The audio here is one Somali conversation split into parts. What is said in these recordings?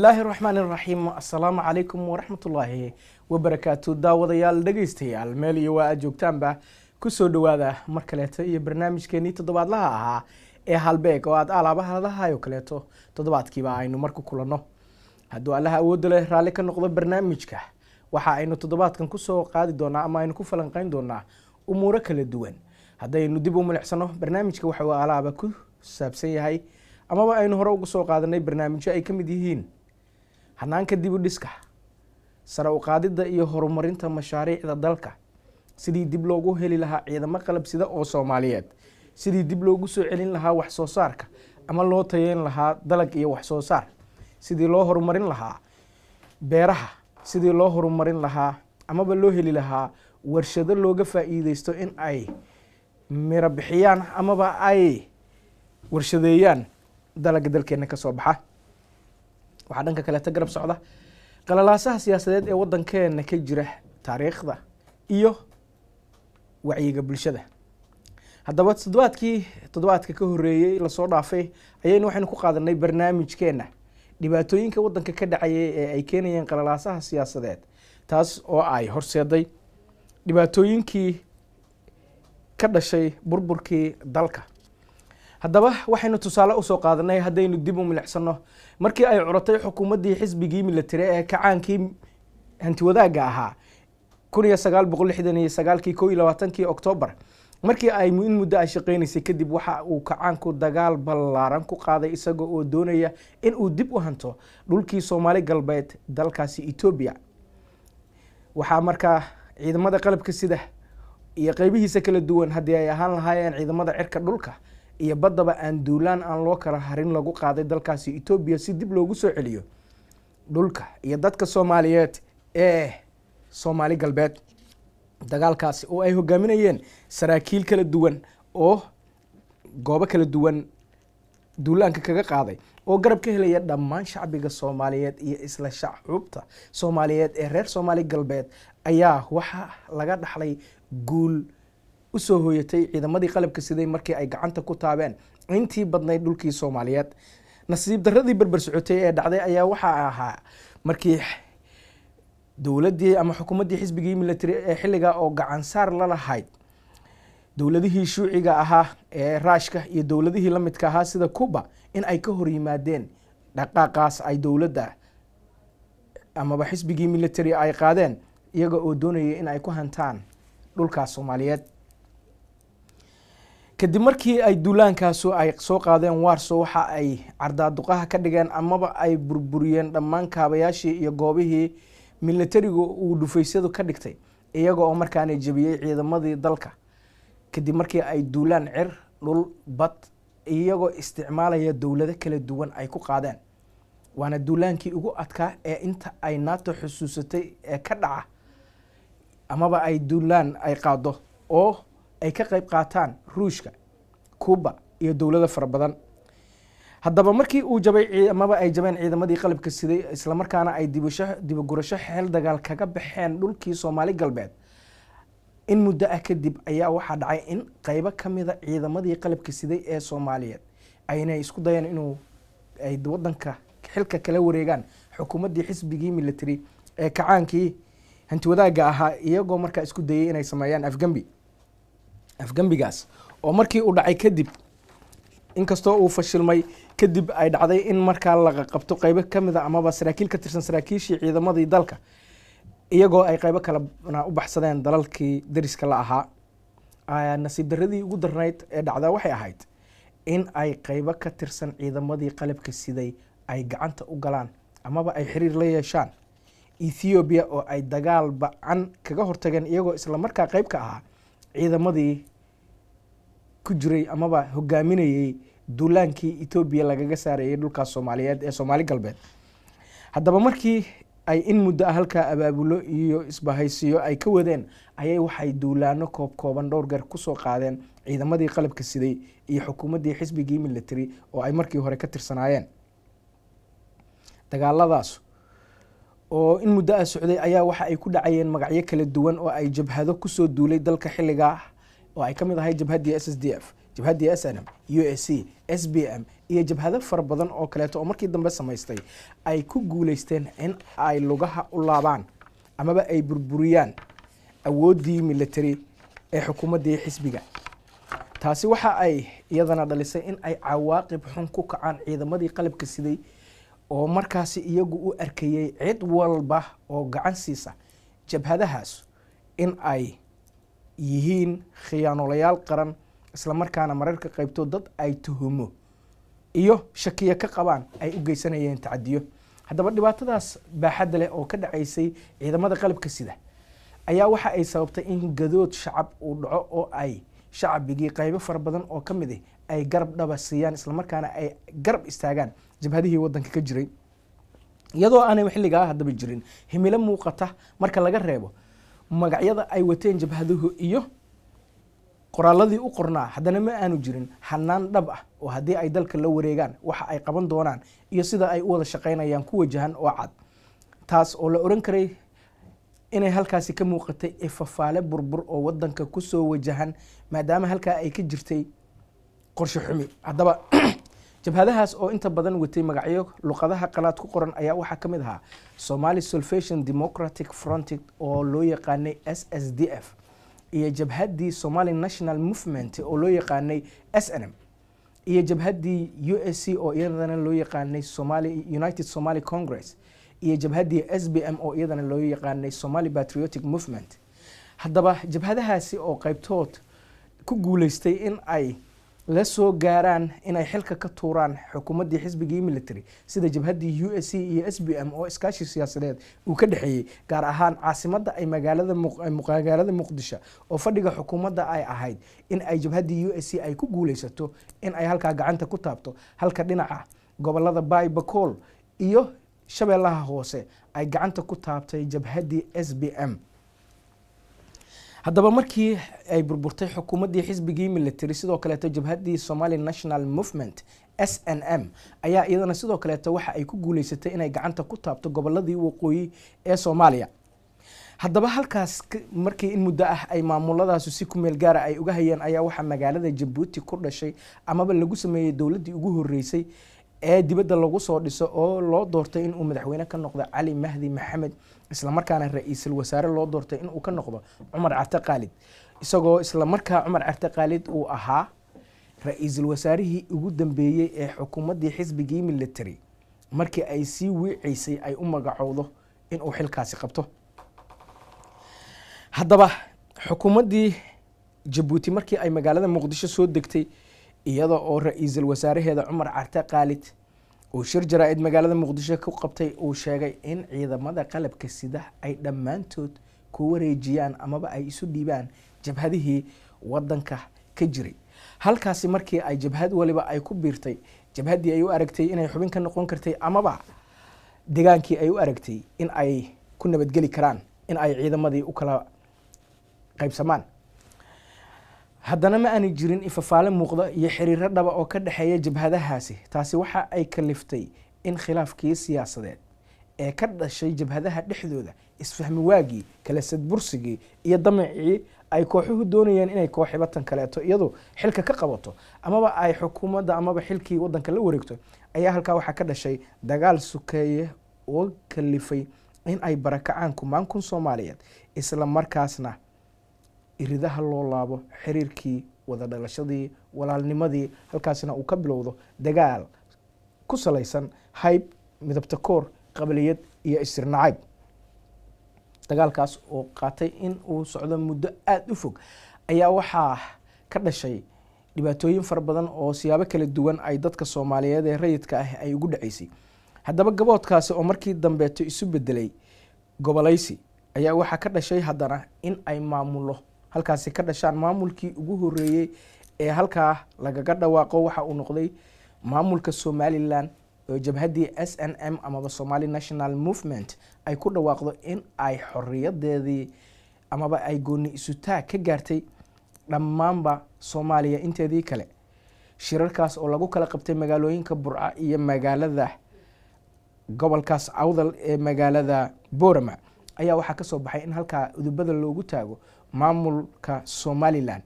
Bismillaahi raxmaani raxiim. Assalaamu calaykum waraxmatullaahi wabarakaatu. Daawadayaal, dhegeystayaal, meel iyo waa aad joogtaanba, kusoo dhowaada mar kaleeto iyo barnaamijkeenii toddobaadlaha ahaa ee Halbeeg, oo aad alaabaha oo kaleeto toddobaadkiiba aynu mar ku kulanno, hadduu Allaha awoodda leh raalli ka noqdo. Barnaamijka waxa aynu toddobaadkan kusoo qaadi doonaa ama aynu ku falanqeyn doonaa umuuro kala duwan. Haddaynu dib u milicsano, barnaamijka waxa uu alaaba ku saabsan yahay amaba aynu hore uga soo qaadanay barnaamijyo ay ka mid yihiin hanaanka dib u dhiska, sare u qaadidda iyo horumarinta mashaariicda dalka, sidii dib loogu heli lahaa ciidamo qalab sida oo Soomaaliyeed, sidii dib loogu soo celin lahaa wax soo saarka ama loo tayeyn lahaa dalag iyo wax soo saar, sidii loo horumarin lahaa beeraha, sidii loo horumarin lahaa amaba loo heli lahaa warshado looga faa'iideysto in ay miro bixiyaan amaba ay warshadeeyaan dalaga dalkeena ka soo baxa. Waxaa dhanka kaleeta garab socda qalalaasaha siyaasadeed ee waddankeena ka jira, taariikhda iyo wacyiga bulshada. Haddaba, toddobaadkii toddobaadka ka horreeyey lasoo dhaafay ayaynu waxaynu ku qaadanay barnaamijkeena dhibaatooyinka waddanka ka dhacayay ee ay keenayeen qalalaasaha siyaasadeed, taas oo ay horseeday dhibaatooyinkii ka dhashay burburkii dalka. Haddaba, waxaynu tusaale usoo qaadanay, haddaynu dib u milicsano, markii ay curatay xukuumaddii xisbigii military ee kacaankii hantiwadaagga ahaa 1969-kii, 21-kii Oktoobar, markii ay in muddo ay shaqeynaysay kadib, waxa uu kacaanku dagaal ballaaran ku qaaday isaga oo doonaya in uu dib u hanto dhulkii Soomaali Galbeed, dalkaasi Etoobiya. Waxaa markaa ciidamada qalabka sida iyo qeybihiisa kala duwan, haddii ay ahaan lahaayeen ciidamada cirka, dhulka iyo baddaba, aan duulaan aan loo kala harin lagu qaaday dalkaasi Etoobiya si dib loogu soo celiyo dhulka iyo dadka Soomaaliyeed ee Soomaali Galbeed. Dagaalkaasi oo ay hogaaminayeen saraakiil kala duwan oo goobo kala duwan duulaanka kaga qaaday, oo garab ka helaya dhammaan shacbiga Soomaaliyeed iyo isla shacuubta Soomaaliyeed ee reer Soomaali Galbeed, ayaa waxaa laga dhaxlay guul usoo hooyatay ciidamadii qalabka siday markii ay gacanta ku taabeen intii badnayd dhulkii Soomaaliyeed. Nasiib darradii berber socotay ee dhacday ayaa waxaa ahaa markii dowladdii ama xukuumaddii xisbigii military ee xilligaa, oo gacan saar la lahayd dowladihii shuuciga ahaa ee Raashka iyo dowladihii la midka ahaa sida Cuba, in ay ka hor yimaadeen dhaqaaqaas ay dowladda amaba xisbigii military ay qaadeen, iyaga oo doonayay in ay ku hantaan dhulkaas Soomaaliyeed. Kadib markii ay duulaankaasu ay soo qaadeen Warso, waxa ay cardaaduqaha ka dhigeen amaba ay burburiyeen dhammaan kaabayaashii iyo goobihii militarigu uu dhufaysyadu ka dhigtay, iyaga oo markaana jebiyey ciidamadii dalka, kadib markii ay duulaan cir, dhul, bad, iyagoo isticmaalaya dowlado kala duwan ay ku qaadeen. Waana duulaankii ugu adkaa ee inta ay NATO xusuusatay ee ka dhaca amaba ay duulaan ay qaado, oo ay ka qayb qaataan Ruushka, Cuba iyo dowlado fara badan. Haddaba, markii uu jabay amaba ay jabeen ciidamadii qalabka siday, islamarkaana ay dibasho dibagurasho xeel dagaal kaga baxeen dhulkii Soomaali Galbeed, in muddo ah kadib ayaa waxaa dhacay in qeybo ka mida ciidamadii qalabka siday ee Soomaaliyeed aynay isku dayeen inuu ay wadanka xilka kala wareegaan xukuumaddii xisbigii military ee kacaankii hantiwadaagga ahaa, iyagoo markaa isku dayay inay sameeyaan afgembi. Afgembigaas oo markii uu dhacay kadib, inkastoo uu fashilmay kadib, ay dhacday in markaa laga qabto qeybo ka mida amaba saraakiil ka tirsan saraakiishii ciidamadii dalka, iyagoo ay qeybo kalena u baxsadeen dalalkii dariska la ahaa. Nasiib darradii ugu darnayd ee dhacdaa waxay ahayd in ay qeybo ka tirsan ciidamadii qalabka siday ay gacanta u galaan amaba ay xiriir la yeeshaan Ethoobiya, oo ay dagaal ba-an kaga hortageen, iyagoo isla markaa qeyb ka ahaa ciidamadii ku jiray amaba hogaaminayey duulaankii Etoobiya lagaga saarayay dhulkaas Soomaaliyeed ee Soomaali Galbeed. Haddaba, markii ay in muddo ah halkaa abaabulo iyo isbahaysiyo ay ka wadeen, ayay waxay duulaano koob kooban dhowr gar kusoo qaadeen ciidamadii qalabka siday iyo xukuumaddii xisbigii military oo ay markii hore ka tirsanaayeen. Dagaaladaas oo in muddo ah socday ayaa waxa ay ku dhacayeen magacyo kala duwan oo ay jabhado kusoo duulay dalka xilligaa oo ay ka mid ahay jabhaddii SSDF, jabhaddii SNM, USC, SBM iyo jabhado fara badan oo kaleeto oo markii dambe samaystay, ay ku guuleysteen in ay lugaha u laabaan amaba ay burburiyaan awooddii military ee xukuumaddii xisbiga. Taasi waxa ay iyadana dhalisay in ay cawaaqib xun ku kacaan ciidamadii qalabka siday, oo markaasi iyagu u arkayey cid walba oo gacan siisa jabhadahaas in ay yihiin khiyaanolayaal qaran, islamarkaana mararka qaybtood dad ay tuhumo iyo shakiyo ka qabaan ay u geysanayeen tacadiyo. Haddaba dhibaatadaas baaxadda leh oo ka dhacaysay ciidamada qalabka sida ayaa waxa ay sababtay in gadood shacab uu dhaco, oo ay shacbigii qaybo fara badan oo ka mid ah ay garab dhaba siiyaan, islamarkaana ay garab istaagaan jabhadihii waddanka ka jiray, iyadoo aanay xilligaa haddaba jirin himilo muuqata marka laga reebo magacyada ay wateen jabhaduhu iyo qoraaladii u qornaa. Haddana ma aanu jirin hanaan dhab ah oo haddii ay dalka la wareegaan waxa ay qaban doonaan iyo sida ay u wada shaqaynayaan ku wajahan oo cad, taas oo la oran karay inay halkaasi ka muuqatay ifafaale burbur oo wadanka kusoo wajahan, maadaama halkaa ay ka jirtay qorshe xumi. Haddaba jabhadahaas oo inta badan watay magacyo luqadaha qalaad ku qoran ayaa waxaa ka mid ahaa Somali Salvation Democratic Front oo loo yaqaanay SSDF, iyo jabhaddii Somali National Movement oo loo yaqaanay SNM, iyo jabhaddii USC oo iyadana loo yaqaanay Somali United Somali Congress, iyo jabhaddii SBM oo iyadana loo yaqaanay Somali Patriotic Movement. Haddaba jabhadahaasi oo qaybtood ku guuleystay in ay la soo gaaraan inay xilka ka tuuraan xukuumaddii xisbigii military, sida jabhaddii USC iyo SBM oo iskaashi siyaasadeed uu ka dhexeeyey, gaar ahaan caasimadda ay magaalada Muqdisho oo fadhiga xukuumadda ay ahayd, in ay jabhaddii USC ay ku guuleysato in ay halkaa gacanta ku taabto, halka dhinaca gobolada Baay, Bakool iyo Shabeellaha Hoose ay gacanta ku taabtay jabhaddii SBM. Haddaba markii ay burburtay xukuumaddii xisbigii military, sidoo kaleeto jabhaddii Somali National Movement SNM ayaa iyadana sidoo kaleeto waxa ay ku guuleysatay inay gacanta ku taabto goboladii waqooyi ee Soomaaliya. Haddaba halkaas markii in muddo ah ay maamuladaasi si ku meel gaara ay uga hayeen, ayaa waxaa magaalada Jabuuti ku dhashay amaba lagu sameeyey dowladdii ugu horreysay ee dibadda lagu soo dhiso, oo loo doortay inuu madaxweyne ka noqdo Cali Mahdi Maxamed, islamarkaana ra-iisul wasaare loo doortay inuu ka noqdo Cumar Carte Khaalid, isagoo islamarkaa Cumar Carte Khaalid uu ahaa ra-iisul wasaarihii ugu dambeeyey ee xukuumaddii xisbigii military markii ay sii wiiceysay ay u magacowdo inuu xilkaasi qabto. Haddaba xukuumaddii Jabuuti markii ay magaalada Muqdisho soo degtay, iyada oo ra-iisul wasaaraheeda Cumar Carte Khaalid uu shir jaraa-id magaalada Muqdisho ku qabtay, uu sheegay in ciidamada qalabka sida ay dhammaantood ku wareejiyaan amaba ay isu dhiibaan jabhadihii wadanka ka jiray. Halkaasi markii ay jabhad waliba ay ku biirtay jabhaddii ay u aragtay inay xubin ka noqon kartay amaba degaankii ay u aragtay in ay ku nabadgeli karaan in ay ciidamadii u kala qaybsamaan. Haddana ma aanay jirin ifafaale muuqda iyo xiriiro dhaba oo ka dhexeeya jabhadahaasi. Taasi waxa ay kaliftay in khilaafkii siyaasadeed ee ka dhashay jabhadaha dhexdooda, isfahmi waagii, kala sadbursigii iyo damacii ay kooxuhu doonayeen inay kooxiba tan kaleeto iyadu xilka ka qabato amaba ay xukuumadda amaba xilkii waddanka la wareegto, ayaa halkaa waxaa ka dhashay dagaal sukeeye oo kalifay in ay barakacaan kumaan kun Soomaaliyeed, isla markaasna iridaha loo laabo xiriirkii wada dhalashadii walaalnimadii, halkaasina uu ka bilowdo dagaal ku salaysan hayb, midabta koor, qabaliyad iyo isirnacayb. Dagaalkaas oo qaatay in uu socdo muddo aada u fog ayaa waxaa ka dhashay dhibaatooyin fara badan oo siyaabo kala duwan ay dadka Soomaaliyeed ee rayidka ah ay ugu dhaceysay. Haddaba gaboodkaasi oo markii dambeeto isu bedelay gobolaysi ayaa waxaa ka dhashay haddana in ay maamulo halkaasi ka dhashaan. Maamulkii ugu horeeyey ee halkaa lagaga dhawaaqo waxa uu noqday maamulka Somalilan, oo jabhaddii SNM amaba Somali National Movement ay ku dhawaaqdo in ay xoriyadeedii amaba ay gooni isutaag ka gaartay dhammaanba Soomaaliya inteedii kale. Shirarkaas oo lagu kala qabtay magaalooyinka Burca iyo magaalada gobolkaas Awdal ee magaalada Borama ayaa waxaa kasoo baxay in halkaa udubada loogu taago maamulka Somalilan.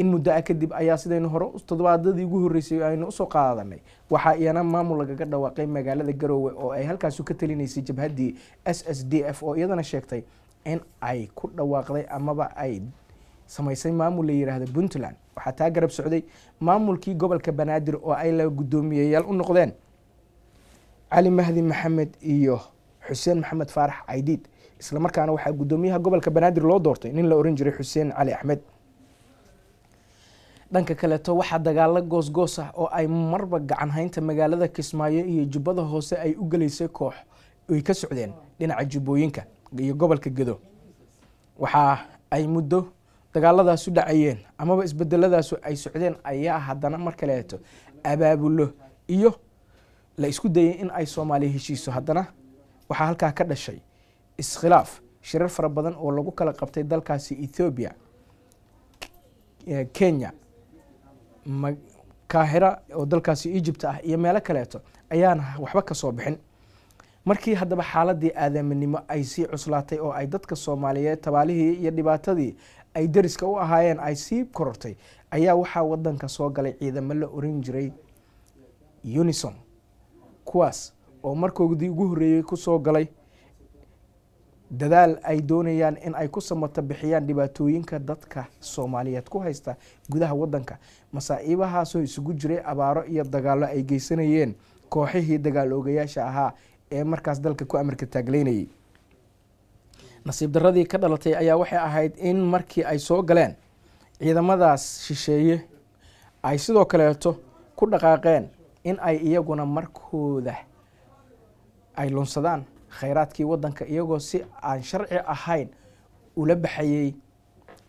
In muddo ah kadib ayaa, sidaynu hore toddobaadadii ugu horreysay aynu usoo qaadanay, waxaa iyana maamul lagaga dhawaaqay magaalada Garoowe oo ay halkaasu ka talinaysay jabhaddii SSDF, oo iyadana sheegtay in ay ku dhawaaqday amaba ay samaysay maamul la yiraahdo Puntland. Waxaa taa garab socday maamulkii gobolka Banaadir oo ay la guddoomiyeyaal u noqdeen Cali Mahdi Maxamed iyo Xuseen Maxamed Faarax Caydiid, islamarkaana waxaa guddoomiyaha gobolka Banaadir loo doortay nin la oran jiray Xuseen Cali Axmed. Dhanka kaleeto, waxaa dagaalo goosgoos ah oo ay marba gacan haynta magaalada Kismaayo iyo Jubbada Hoose ay u geleysay koox ay ka socdeen dhinaca Jubbooyinka iyo gobolka Gedo. Waxa ay muddo dagaaladaasu dhacayeen amaba isbedeladaasu ay socdeen ayaa haddana mar kaleeto abaabulo iyo la isku dayay in ay Soomaaliya heshiiso. Haddana waxaa halkaa ka dhashay iskhilaaf, shirar fara badan oo lagu kala qabtay dalkaasi Ethoobiya, Kenya, Kaahira oo dalkaasi Egypt ah iyo meelo kaleeto ayaan waxba ka soo bixin. Markii haddaba xaaladii aadaminimo ay sii cuslaatay oo ay dadka Soomaaliyeed tabaalihii iyo dhibaatadii ay deriska u ahaayeen ay sii korortay, ayaa waxaa wadanka soo galay ciidamo la oran jiray UNISOM, kuwaas oo markoodii ugu horreeyey kusoo galay dadaal ay doonayaan in ay ku samata bixiyaan dhibaatooyinka dadka Soomaaliyeed ku haysta gudaha wadanka, masaa'iibahaasoo isugu jiray abaaro iyo dagaallo ay geysanayeen kooxihii dagaal oogayaasha ahaa ee markaas dalka ku amarka taagleynayay. Nasiib daradii ka dhalatay ayaa waxay ahayd in markii ay soo galeen ciidamadaas shisheeye ay sidoo kaleeto ku dhaqaaqeen in ay iyaguna markooda ay lunsadaan khayraadkii wadanka, iyagoo si aan sharci ahayn ula baxayey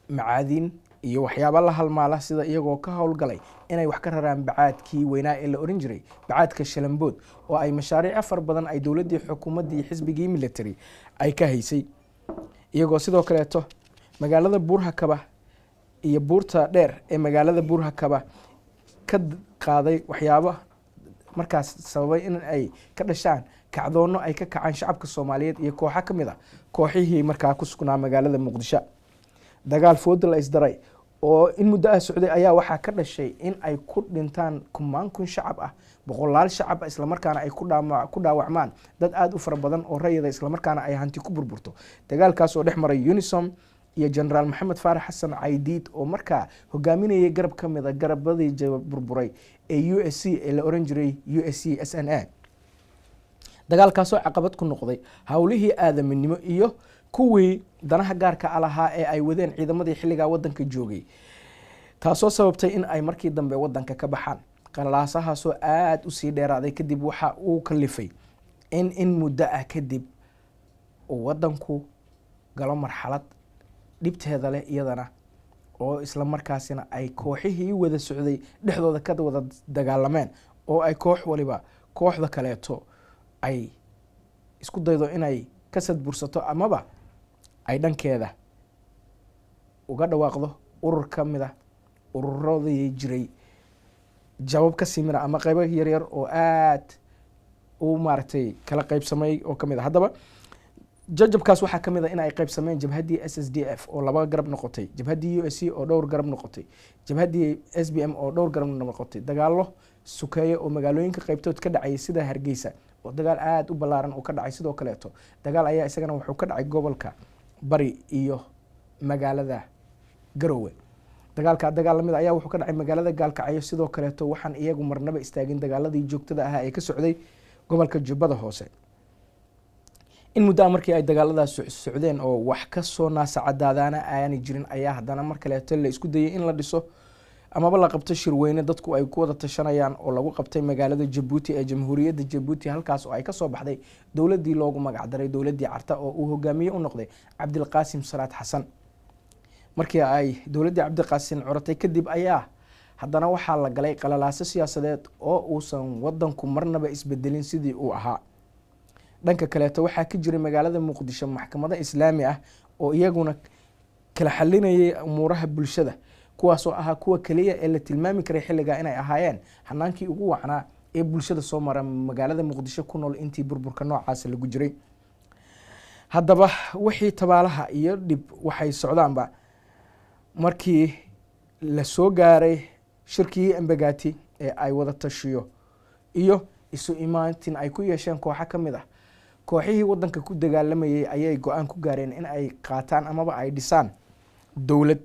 macaadiin iyo waxyaaba la halmaala, sida iyagoo ka howlgalay inay wax ka raraan bacaadkii weynaa ee la oran jiray bacaadka Shalambood, oo ay mashaariic afar badan ay dowladdii, xukuumaddii, xisbigii military ay ka haysay, iyagoo sidoo kaleeto magaalada Buurhakaba iyo buurta dheer ee magaalada Buurhakaba ka qaaday waxyaabo markaas sababay in ay ka dhashaan kacdoonno ay ka kacaan shacabka Soomaaliyeed iyo kooxo ka mid a kooxihii markaa ku sugnaa magaalada Muqdisho. Dagaal fooda la isdaray oo in muddo ah socday ayaa waxaa ka dhashay in ay ku dhintaan kumaan kun shacab ah, boqolaal shacab ah, islamarkaana ay ku dhaawacmaan dad aada u fara badan oo rayida, islamarkaana ay hanti ku burburto. Dagaalkaas oo dhex maray UNISOM iyo Generaal Maxamed Faarax Xasan Caydiid oo markaa hogaaminayay garab ka mid a garabadii burburay ee USC ee la oran jiray USC SNA. Dagaalkaasoo caqabad ku noqday howlihii aadaminimo iyo kuwii danaha gaarka a lahaa ee ay wadeen ciidamadii xilligaa wadanka joogay, taasoo sababtay in ay markii dambe wadanka ka baxaan. Qalaasahaasoo aada usii dheeraaday kadib waxa uu kalifay in muddo ah kadib uu wadanku galo marxalad dhibteeda leh iyadana, oo isla markaasina ay kooxihii wada socday dhexdooda ka wada dagaalameen, oo ay koox waliba kooxda kaleeto ay isku daydo inay ka sadbursato amaba ay dhankeeda uga dhawaaqdo urur ka mid a ururadii jiray jabab ka simira ama qeybo yaryar oo aad u maaragtay kala qeybsamay oo kamid a. Haddaba jajabkaas waxaa kamid a in ay qaybsameen jabhaddii SSDF oo laba garab noqotay, jabhaddii USC oo dhowr garab noqotay, jabhaddii SBM oo dhowr garab noqotay. Dagaallo sukeeye oo magaalooyinka qeybtood ka dhacayay, sida Hargeysa oo dagaal aada u ballaaran uu ka dhacay. Sidoo kaleeto dagaal ayaa isagana wuxuu ka dhacay gobolka Bari iyo magaalada Garowe. Dagaalka dagaal lamid ayaa wuxuu ka dhacay magaalada Gaalkacyo. Sidoo kaleeto waxaan iyagu marnaba istaagin dagaaladii joogtada ahaa ee ka socday gobolka Jubbada Hoose. In muddo a markii ay dagaaladaas socdeen oo wax kasoo naasacadaadaana aanay jirin, ayaa haddana mar kaleeto la isku dayay in la dhiso amaba la qabto shirweyne dadku ay ku wada tashanayaan, oo lagu qabtay magaalada Jabuuti ee Jamhuuriyadda Jabuuti, halkaas oo ay kasoo baxday dowladdii loogu magacdaray dowladdii Carta oo uu hogaamiye u noqday Cabdilqaasim Salaad Xasan. Markii ay dowladdii Cabdiqaasim curatay kadib ayaa haddana waxaa la galay qalalaaso siyaasadeed oo uusan wadanku marnaba isbedelin sidii uu ahaa. Dhanka kaleeto waxaa ka jiray magaalada Muqdisho maxkamado islaami ah oo iyaguna kala xalinayay umuuraha bulshada, kuwaasoo ahaa kuwa keliya ee la tilmaami karay xilligaa inay ahaayeen hanaankii ugu wacnaa ee bulshada soo mara magaalada Muqdisho ku nool intii burburka noocaasa lagu jiray. Haddaba wixii tabaalaha iyo dhib waxay socdaanba markii la soo gaaray shirkii Embagati ee ay wada tashiyo iyo isu imaantin ay ku yeesheen kooxo ka mid ah kooxihii waddanka ku dagaalamayay, ayay go-aan ku gaareen in ay qaataan amaba ay dhisaan dowlad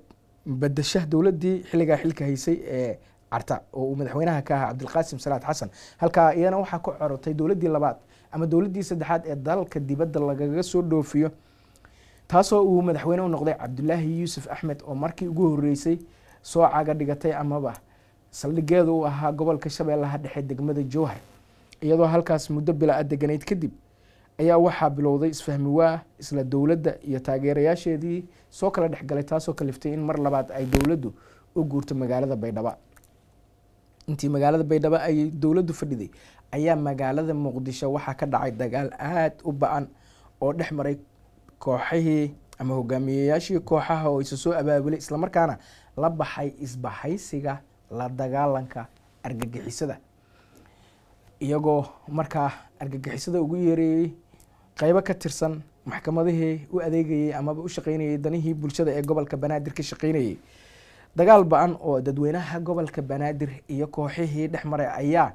bedesha dowladdii xilligaa xilka haysay ee Carta, oo uu madaxweynaha ka ahaa Cabdilqaasim Salaad Xasan. Halkaa iyana waxaa ku corotay dowladdii labaad ama dowladdii saddexaad ee dalka dibadda lagaga soo dhoofiyo, taasoo uu madaxweyne u noqday Cabdulaahi Yuusuf Axmed, oo markii ugu horreysay soo caga dhigatay amaba saldhigeedu uu ahaa gobolka Shabeellaha Dhexe, degmada Jowhar. Iyadoo halkaas muddo bila a deganayd kadib ayaa waxaa bilowday isfahmi waa isla dowladda iyo taageerayaasheedii soo kala dhexgalay, taasoo kaliftay in mar labaad ay dowladdu u guurto magaalada Baydhabo. Intii magaalada Baydhabo ay dowladdu fadhiday ayaa magaalada Muqdisho waxaa ka dhacay dagaal aada u ba-an oo dhex maray kooxihii ama hogaamiyeyaashii kooxaha oo isa soo abaabulay, islamarkaana la baxay isbahaysiga la dagaalanka argagixisada, iyagoo markaa argagixisada ugu yeereeyey qeybo ka tirsan maxkamadihii u adeegayey amaba u shaqeynayay danihii bulshada ee gobolka Banaadir ka shaqeynayay. Dagaal ba-an oo dadweynaha gobolka Banaadir iyo kooxihii dhex maray ayaa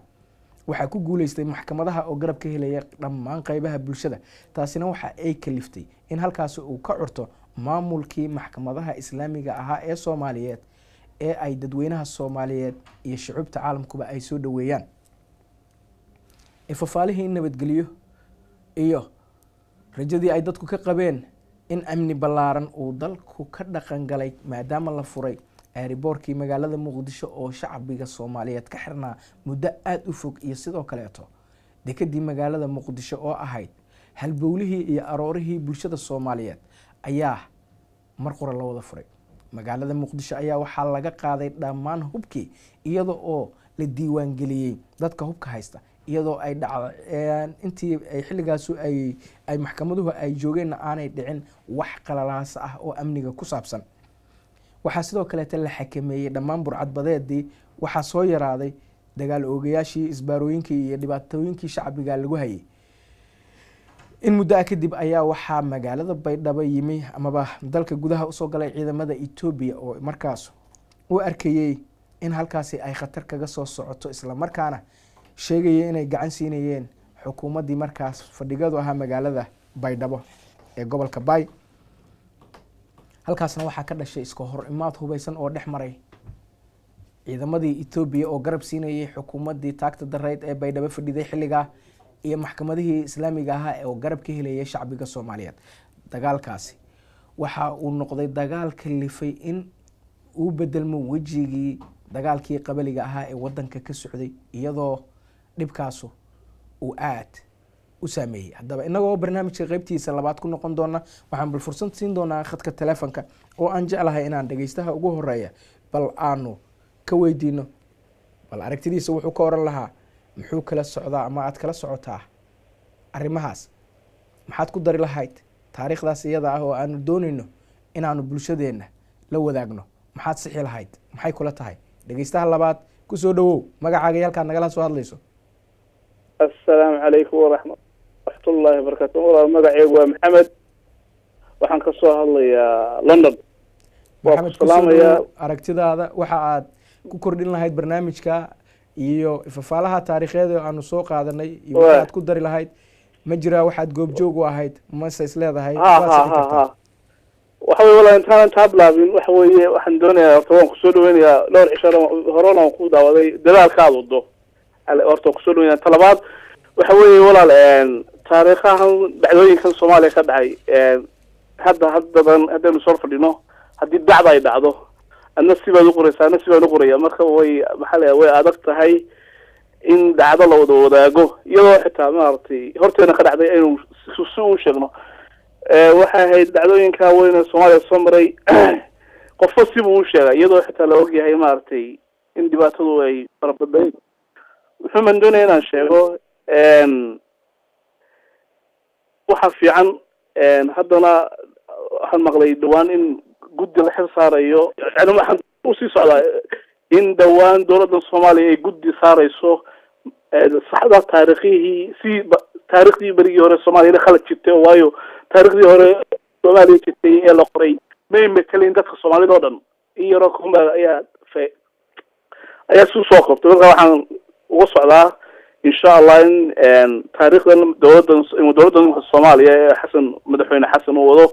waxaa ku guuleystay maxkamadaha oo garab ka helaya dhammaan qeybaha bulshada, taasina waxa ay kaliftay in halkaasi uu ka curto maamulkii maxkamadaha islaamiga ahaa ee Soomaaliyeed ee ay dadweynaha Soomaaliyeed iyo shucuubta caalamkuba ay soo dhoweeyaan. Ifafaalihii in nabadgeliyo iyo rajadii ay dadku ka qabeen in amni ballaaran uu dalku ka dhaqan galay, maadaama la furay airboorkii magaalada Muqdisho oo shacbiga Soomaaliyeed ka xirnaa muddo aada u fog, iyo sidoo kaleeto dekadii magaalada Muqdisho oo ahayd halbowlihii iyo aroorihii bulshada Soomaaliyeed, ayaa mar qura la wada furay. Magaalada Muqdisho ayaa waxaa laga qaaday dhammaan hubkii, iyada oo la diiwaangeliyey dadka hubka haysta, iyadoo ay dhacda intii ay xilligaasu ay maxkamaduhu ay joogeenna aanay dhicin wax qalalaasa ah oo amniga ku saabsan. Waxaa sidoo kaleeta la xakameeyey dhammaan burcadbadeedii, waxaa soo yaraaday dagaal oogayaashii, isbaarooyinkii iyo dhibaatooyinkii shacbiga lagu hayay. In muddo ah kadib ayaa waxaa magaalada Baydhabo yimi amaba dalka gudaha usoo galay ciidamada Etoobiya, oo markaas u arkayey in halkaasi ay khatar kaga soo socoto, islamarkaana sheegayay inay gacan siinayeen xukuumaddii markaas fadhigadu ahaa magaalada Baydhabo ee gobolka Bay. Halkaasna waxaa ka dhashay iska hor imaad hubeysan oo dhex maray ciidamadii Etoobiya oo garab siinayay xukuumaddii taagta dareyd ee Baydhabo fadhiday xilligaa iyo maxkamadihii islaamiga ahaa oo garab ka helayay shacbiga Soomaaliyeed. Dagaalkaasi waxa uu noqday dagaal kalifay in uu bedelmo wejigii dagaalkii qabaliga ahaa ee wadanka ka socday, iyadoo dhibkaasu uu aad u saameeyey. Haddaba inagoo barnaamijka qeybtiisa labaad ku noqon doona, waxaan bal fursad siin doonaa khadka telefonka, oo aan jeclahay inaan dhegeystaha ugu horeeya bal aanu ka weydiino bal aragtidiisa, wuxuu ka oran lahaa, muxuu kala socdaa ama aad kala socotaa arrimahaas, maxaad ku dari lahayd taariikhdaas iyada ah oo aanu dooneyno inaanu bulshadeenna la wadaagno, maxaad sixi lahayd, maxay kula tahay? Dhegeystaha labaad, kusoo dhawow, magacaaga iyo halkaad nagala soo hadlayso. Assalaamu calaykum waraxmatullaahi wabarakatu. Walaal, magaceygu waa Maxamed, waxaan ka soo hadlayaa London. Waa ku Maxamed, kusoo salaamayaa. dhawow, aragtidaada waxa aad ku kordhin lahayd barnaamijka iyo ifafaalaha taariikheed oo aanu soo qaadanay iyo waxa aad ku dari lahayd, ma jiraa waxaad goobjoog u ahayd mase is leedahay waad sixi kartaa? Waxa weye walaal, intaan taa bilaabin, waxa weeye waxaan doonayaa horta waan kusoo dhaweynayaa, dhowr cisho horena waan ku daawaday dadaalka aad wado. Horta waan kusoo dhaweynaya. Talabaad waxa weeye walaal, taariikhahan dhacdooyinkan Soomaaliya ka dhacay hadda haddadan haddaynu soo fadhino, haddii dacda ay dhacdo, adna si baad uqoraysaa, adna si baan uqoraya, marka way maxaa la way adag tahay in dhacdo la wada wadaago, iyadoo xitaa maaragtay horteena ka dhacday aynu si u sheegno. Waxay ahayd dhacdooyinka weyn ee Soomaaliya soo maray, qofba sibuu u sheegay, iyadoo xitaa la ogyahay maaragtay in dhibaatadu ay farabadnayd. Wuxuu man doonaya inaan sheego, waxa fiican haddana waxaan maqlay dhawaan in guddi la xil saarayo, yani waxaan usii socdaa in dhawaan dowladda Soomaaliya ay guddi saarayso saxda taariikhihii si taariikhdii berigii hore Soomaaliya khalad jirtay, oo waayo taariikhdii hore Soomaaliya jirtay ee la qoray may matelin dadka Soomaalida oo dhan, in yaroo kuma ayaa Ayaa si soo qabtay. Marka waxaan uga socdaa, insha Allah, in taariikhdan dowladdan Soomaaliya ee Xasan, Madaxweyne Xasan uu wado,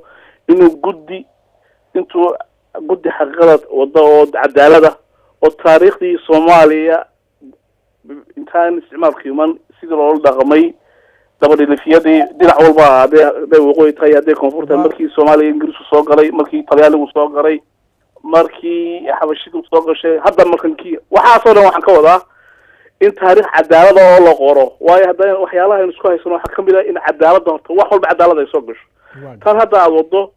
inuu guddi, intuu guddi xaqiiqada wada oo cadaalada oo taariikhdii Soomaaliya intaan isticmaalka iman sidii loola dhaqmay dabadhilifyadii dhinac walba, hadday waqooyi tahay, hadday koonfur tahay, markii Soomaaliya Ingiriisku soo galay, markii Talyaanigu soo galay, markii Xabashidu soo gashay, hadda markankii, waxaasoo dhan waxaan ka wadaa in taariikh cadaalada oo la qoro. Waayo, hadda waxyaalaha aynu isku haysano waxaa kamid ah in cadaaladda horta wax walba cadaalad ay soo gasho. Tan hadda aada wado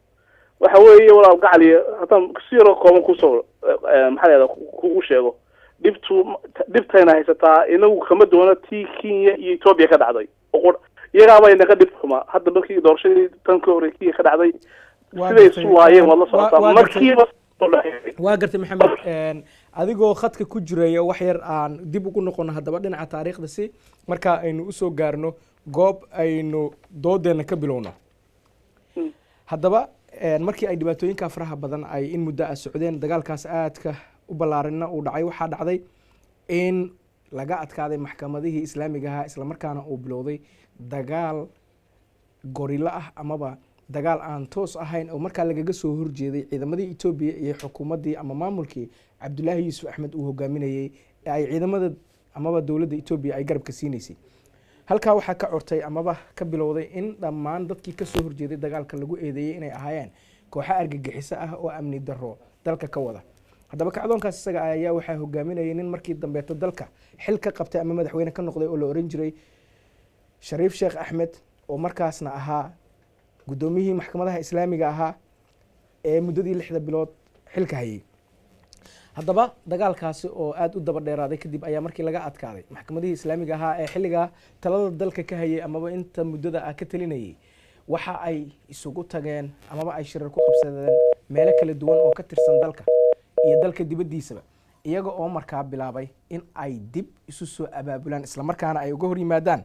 waxa weeye, walaal gacaliya, haddaan si yaroo kooban kusoo, maxaa la yahda, kugu sheego, dhibtu dhibtayna haysataa inagu kama duwana tii Kenya iyo Ethiopia ka dhacday. Iyagaaba inaga dhib xumaa. Hadda markii doorashadii tan ka horey Kenya ka dhacday, siday isu laayeen waad la socotaa markiiba. Waa gartay Maxamed, adigoo khadka ku jiraya, wax yar aan dib ugu noqono haddaba dhinaca taariikhda si markaa aynu usoo gaarno goob aynu doodeena ka bilowno. Haddaba markii ay dhibaatooyinka faraha badan ay in muddo ah socdeen, dagaalkaas aadka u ballaaranna uu dhacay, waxaa dhacday in laga adkaaday maxkamadihii islaamiga ahaa, islamarkaana uu bilowday dagaal gorilo ah amaba dagaal aan toos ahayn oo markaa lagaga soo horjeeday ciidamadii Etoobiya iyo xukuumaddii ama maamulkii Cabdulaahi Yuusuf Axmed uu hogaaminayey ee ay ciidamada amaba dowladda Etoobiya ay garabka siinaysay. Halkaa waxaa ka cortay amaba ka bilowday in dhammaan dadkii kasoo horjeeday dagaalka lagu eedeeyey inay ahaayeen kooxo argagixiso ah oo amni darro dalka ka wada. Haddaba kacdoonkaas isaga ayaa waxaa hogaaminayay nin markii dambeeto dalka xil ka qabtay ama madaxweyne ka noqday oo la oran jiray Shariif Sheekh Axmed, oo markaasna ahaa guddoomiyihii maxkamadaha islaamiga ahaa ee muddadii 6da bilood xilka hayay. Haddaba dagaalkaasi oo aada u daba dheeraaday kadib ayaa markii laga adkaaday maxkamadihii islaamiga ahaa ee xilligaa talada dalka ka hayay amaba inta muddada ah ka talinayay, waxa ay isugu tageen amaba ay shirar ku qabsadeen meelo kala duwan oo ka tirsan dalka iyo dalka dibaddiisaba, iyaga oo markaa bilaabay in ay dib isu soo abaabulaan, islamarkaana ay uga hor yimaadaan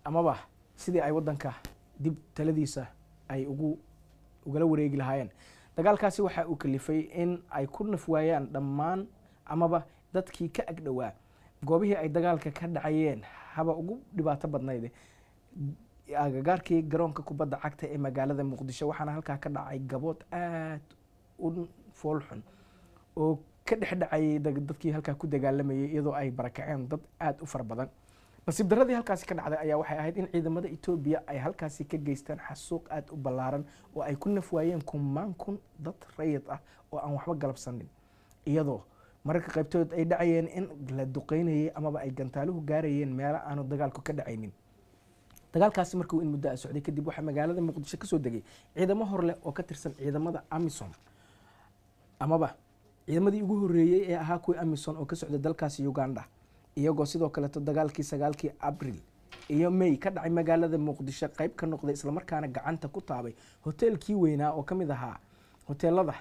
amaba sidii ay waddanka dib taladiisa ay ugu ugala wareegi lahaayeen. Dagaalkaasi waxa uu kalifay in ay ku naf waayaan dhammaan amaba dadkii ka agdhowaa goobihii ay dagaalka ka dhacayeen, haba ugu dhibaato badnayd agagaarkii garoonka kubadda cagta ee magaalada Muqdisho. Waxaana halkaa ka dhacay gabood aada u foolxun oo ka dhex dhacayay dadkii halkaa ku dagaalamayay, iyadoo ay barakaceen dad aada u fara badan. Nasiib darradii halkaasi ka dhacday ayaa waxay ahayd in ciidamada Etoobiya ay halkaasi ka geystaan xasuuq aada u ballaaran oo ay ku naf waayeen kumaan kun dad rayid ah oo aan waxba galabsanin, iyadoo mararka qaybtood ay dhacayeen in la duqeynayay amaba ay gantaaluhu gaarayeen meelo aanu dagaalku ka dhacaynin. Dagaalkaasi markuu in muddo ah socday kadib, waxaa magaalada Muqdisho kasoo degay ciidamo hor leh oo ka tirsan ciidamada AMISOM, amaba ciidamadii ugu horreeyey ee ahaa kuwii AMISOM oo ka socday dalkaasi Uganda, iyagoo sidoo kaleeto dagaalkii 9kii Abril iyo May ka dhacay magaalada Muqdisho qayb ka noqday, islamarkaana gacanta ku taabay hoteelkii weynaa oo ka mid ahaa hoteelada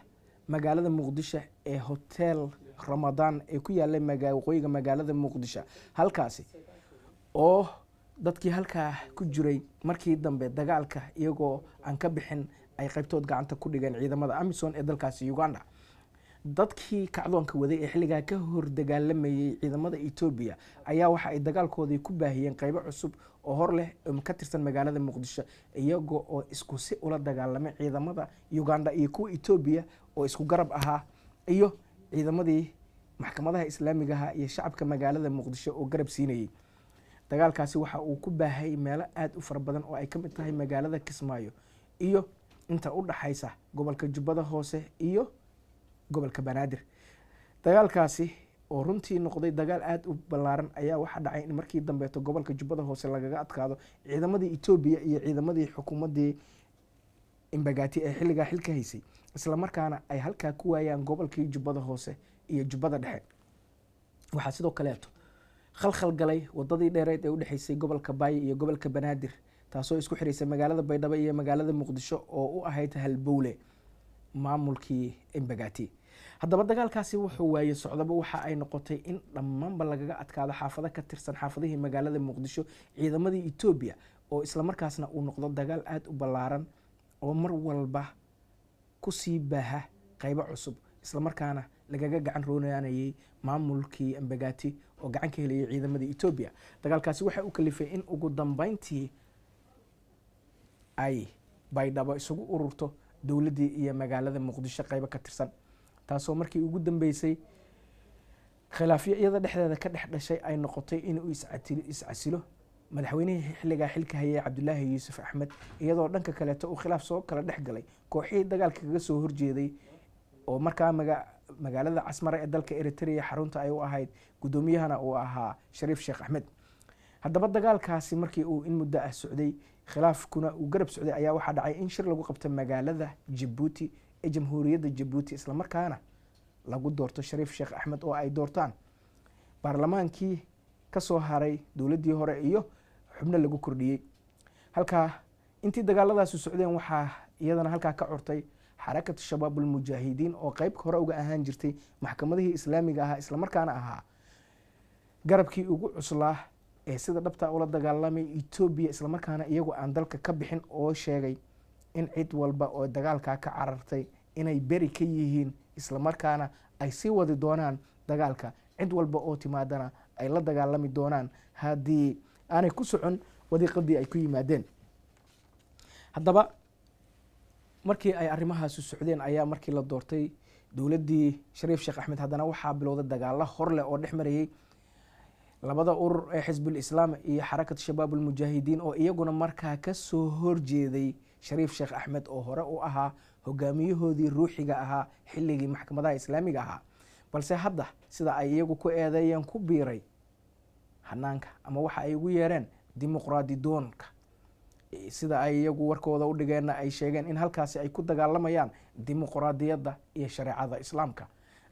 magaalada Muqdisho ee Hotel Ramadaan ee ku yaalay waqooyiga magaalada Muqdisho, halkaasi oo dadkii halkaa ku jiray markii dambe dagaalka iyagoo aan ka bixin ay qaybtood gacanta ku dhigeen ciidamada AMISOM ee dalkaasi Uganda. Dadkii kacdoonka waday ee xilligaa ka hor dagaalamayay ciidamada Etoobiya ayaa waxa ay dagaalkoodii ku baahiyeen qaybo cusub oo hor leh oo ka tirsan magaalada Muqdisho, iyagoo oo isku si ula dagaalamay ciidamada Uganda iyo kuwa Etoobiya oo isku garab ahaa iyo ciidamadii maxkamadaha islaamigaha iyo shacabka magaalada Muqdisho oo garab siinayay. Dagaalkaasi waxa uu ku baahay meelo aada u fara badan oo ay ka mid tahay magaalada Kismaayo iyo inta u dhaxaysa gobolka Jubbada Hoose iyo gobolka Banaadir. Dagaalkaasi oo runtii noqday dagaal aada u ballaaran ayaa waxaa dhacay in markii dambeeto gobolka Jubbada Hoose lagaga adkaado ciidamadii Etoobiya iyo ciidamadii xukuumaddii Imbagati ee xilligaa xilka haysay, islamarkaana ay halkaa ku waayaan gobolkii Jubbada Hoose iyo Jubbada Dhexe. Waxaa sidoo kaleeto khalkhal galay wadadii dheereed ee udhexeysay gobolka Baay iyo gobolka Banaadir, taasoo isku xiraysay magaalada Baydhabo iyo magaalada Muqdisho oo u ahayd halbowle maamulkii Embagati. Haddaba dagaalkaasi wuxuu waayey socdaba waxa ay noqotay in dhammaanba lagaga adkaado xaafado ka tirsan xaafadihii magaalada Muqdisho ciidamadii Etoobiya, oo islamarkaasna uu noqdo dagaal aada u ballaaran oo mar walba kusii baaha qaybo cusub, islamarkaana lagaga gacan roonaanayay maamulkii Embagathi oo gacan ka helayay ciidamada Etoobiya. Dagaalkaasi waxa uu kalifay in ugu dambeyntii ay Baydhabo isugu ururto dowladdii iyo magaalada Muqdisho qaybo ka tirsan, taasoo markii ugu dambeysay khilaafyo iyada dhexdeeda ka dhex dhashay ay noqotay inuu iscasilo madaxweynihii xilligaa xilka hayay Cabdulaahi Yuusuf Axmed, iyadoo dhanka kaleeto uu khilaaf soo kala dhex galay kooxihii dagaalka kaga soo horjeeday oo markaa magaalada Casmara ee dalka Eritrea xarunta ay u ahayd, guddoomiyahana uu ahaa Shariif Sheekh Axmed. Haddaba dagaalkaasi markii uu in muddo ah socday, khilaafkuna uu garab socday, ayaa waxaa dhacay in shir lagu qabto magaalada Jabuuti ee Jamhuuriyadda Jabuuti, islamarkaana lagu doorto Shariif Sheekh Axmed oo ay doortaan baarlamaankii ka soo haray dowladdii hore iyo xubno lagu kordhiyey. Halkaa intii dagaaladaasi socdeen waxaa iyadana halkaa ka curtay Xarakatu Shabaab Almujaahidiin oo qeyb hore uga ahaan jirtay maxkamadihii islaamiga ahaa, islamarkaana ahaa garabkii ugu cuslaa ee sida dhabta ula dagaalamay Etoobiya, islamarkaana iyagu aan dalka ka bixin oo sheegay in cid walba oo dagaalkaa ka carartay inay beri ka yihiin, islamarkaana ay sii wadi doonaan dagaalka, cid walba oo timaadana ay la dagaalami doonaan haddii aanay ku socon wadiiqadii ay ku yimaadeen. Haddaba markii ay arrimahaasi socdeen ayaa markii la doortay dowladdii Shariif Sheekh Axmed, haddana waxaa bilowday dagaalo hor leh oo dhex marayay labada urur ee Xisbul Islaam iyo Xarakat Shabaab Almujaahidiin oo iyaguna markaa ka soo horjeeday Shariif Sheekh Axmed oo hore u ahaa hogaamiyahoodii ruuxiga ahaa xilligii maxkamadaha islaamiga ahaa, balse hadda sida ay iyagu ku eedeeyeen ku biiray hanaanka ama waxa ay ugu yeereen dimuqraadi doonka, sida ay iyagu warkooda u dhigeenna ay sheegeen in halkaasi ay ku dagaalamayaan dimuqraadiyadda iyo shareecada islaamka.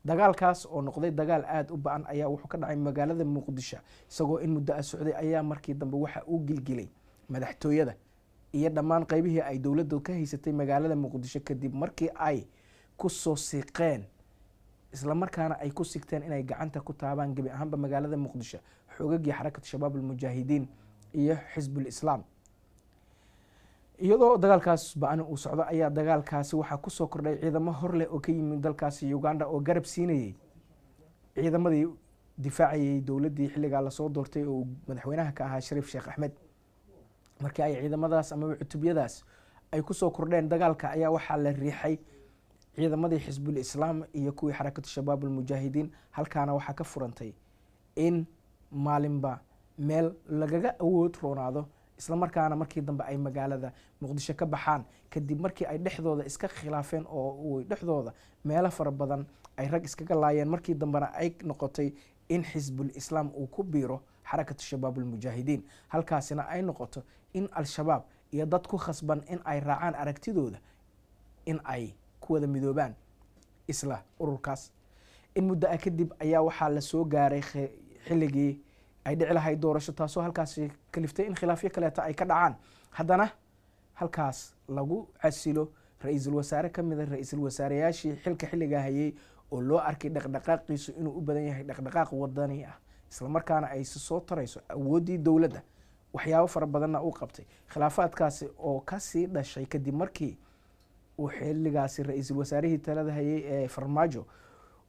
Dagaalkaas oo noqday dagaal aada u ba-an ayaa wuxuu ka dhacay magaalada Muqdisho, isagoo in muddo ah socday ayaa markii dambe waxa uu gilgilay madaxtooyada iyo dhammaan qeybihii ay dowladdu ka haysatay magaalada Muqdisho, kadib markii ay ku soo siqeen islamarkaana ay ku sigteen inay gacanta ku taabaan gebi ahaanba magaalada Muqdisho xoogagii Xarakatu Shabaab Almujaahidiin iyo Xisbul Islaam. Iyadoo dagaalkaas ba-an uu socdo ayaa dagaalkaasi waxaa kusoo kordhay ciidamo hor leh oo ka yimid dalkaasi Uganda oo garab siinayey ciidamadii difaacayay dowladdii xilligaa lasoo doortay oo madaxweynaha ka ahaa Shariif Sheekh Axmed. Markii ay ciidamadaas amaba cutubyadaas ay kusoo kordheen dagaalka ayaa waxaa la riixay ciidamadii Xisbul Islaam iyo kuwii Xarakatu Shabaab Almujaahidiin, halkaana waxaa ka furantay in maalinba meel lagaga awood roonaado, islamarkaana markii dambe ay magaalada Muqdisho ka baxaan, kadib markii ay dhexdooda iska khilaafeen oo uu dhexdooda meelo fara badan ay rag iskaga laayeen, markii dambena ay noqotay in Xisbul Islaam uu ku biiro Xarakatu Shabaab Almujaahidiin, halkaasina ay noqoto in Al-Shabaab iyo dad ku khasban in ay raacaan aragtidooda in ay ku wada midoobaan isla ururkaas. In muddo ah kadib ayaa waxaa la soo gaaray xilligii ay dhici lahayd doorasho, taasoo halkaasi kaliftay in khilaafyo kaleeto ay ka dhacaan, haddana halkaas lagu casilo ra-iisul wasaare ka mida ra-iisul wasaareyaashii xilka xilligaa hayay oo loo arkay dhaqdhaqaaqiisu inuu u badan yahay dhaqdhaqaaq wadani ah, islamarkaana ay soo tarayso awooddii dowladda, waxyaabo fara badanna uu qabtay. Khilaafaadkaasi oo kasii dhashay kadib markii uu xilligaasi ra-iisul wasaarihii talada hayay ee Farmaajo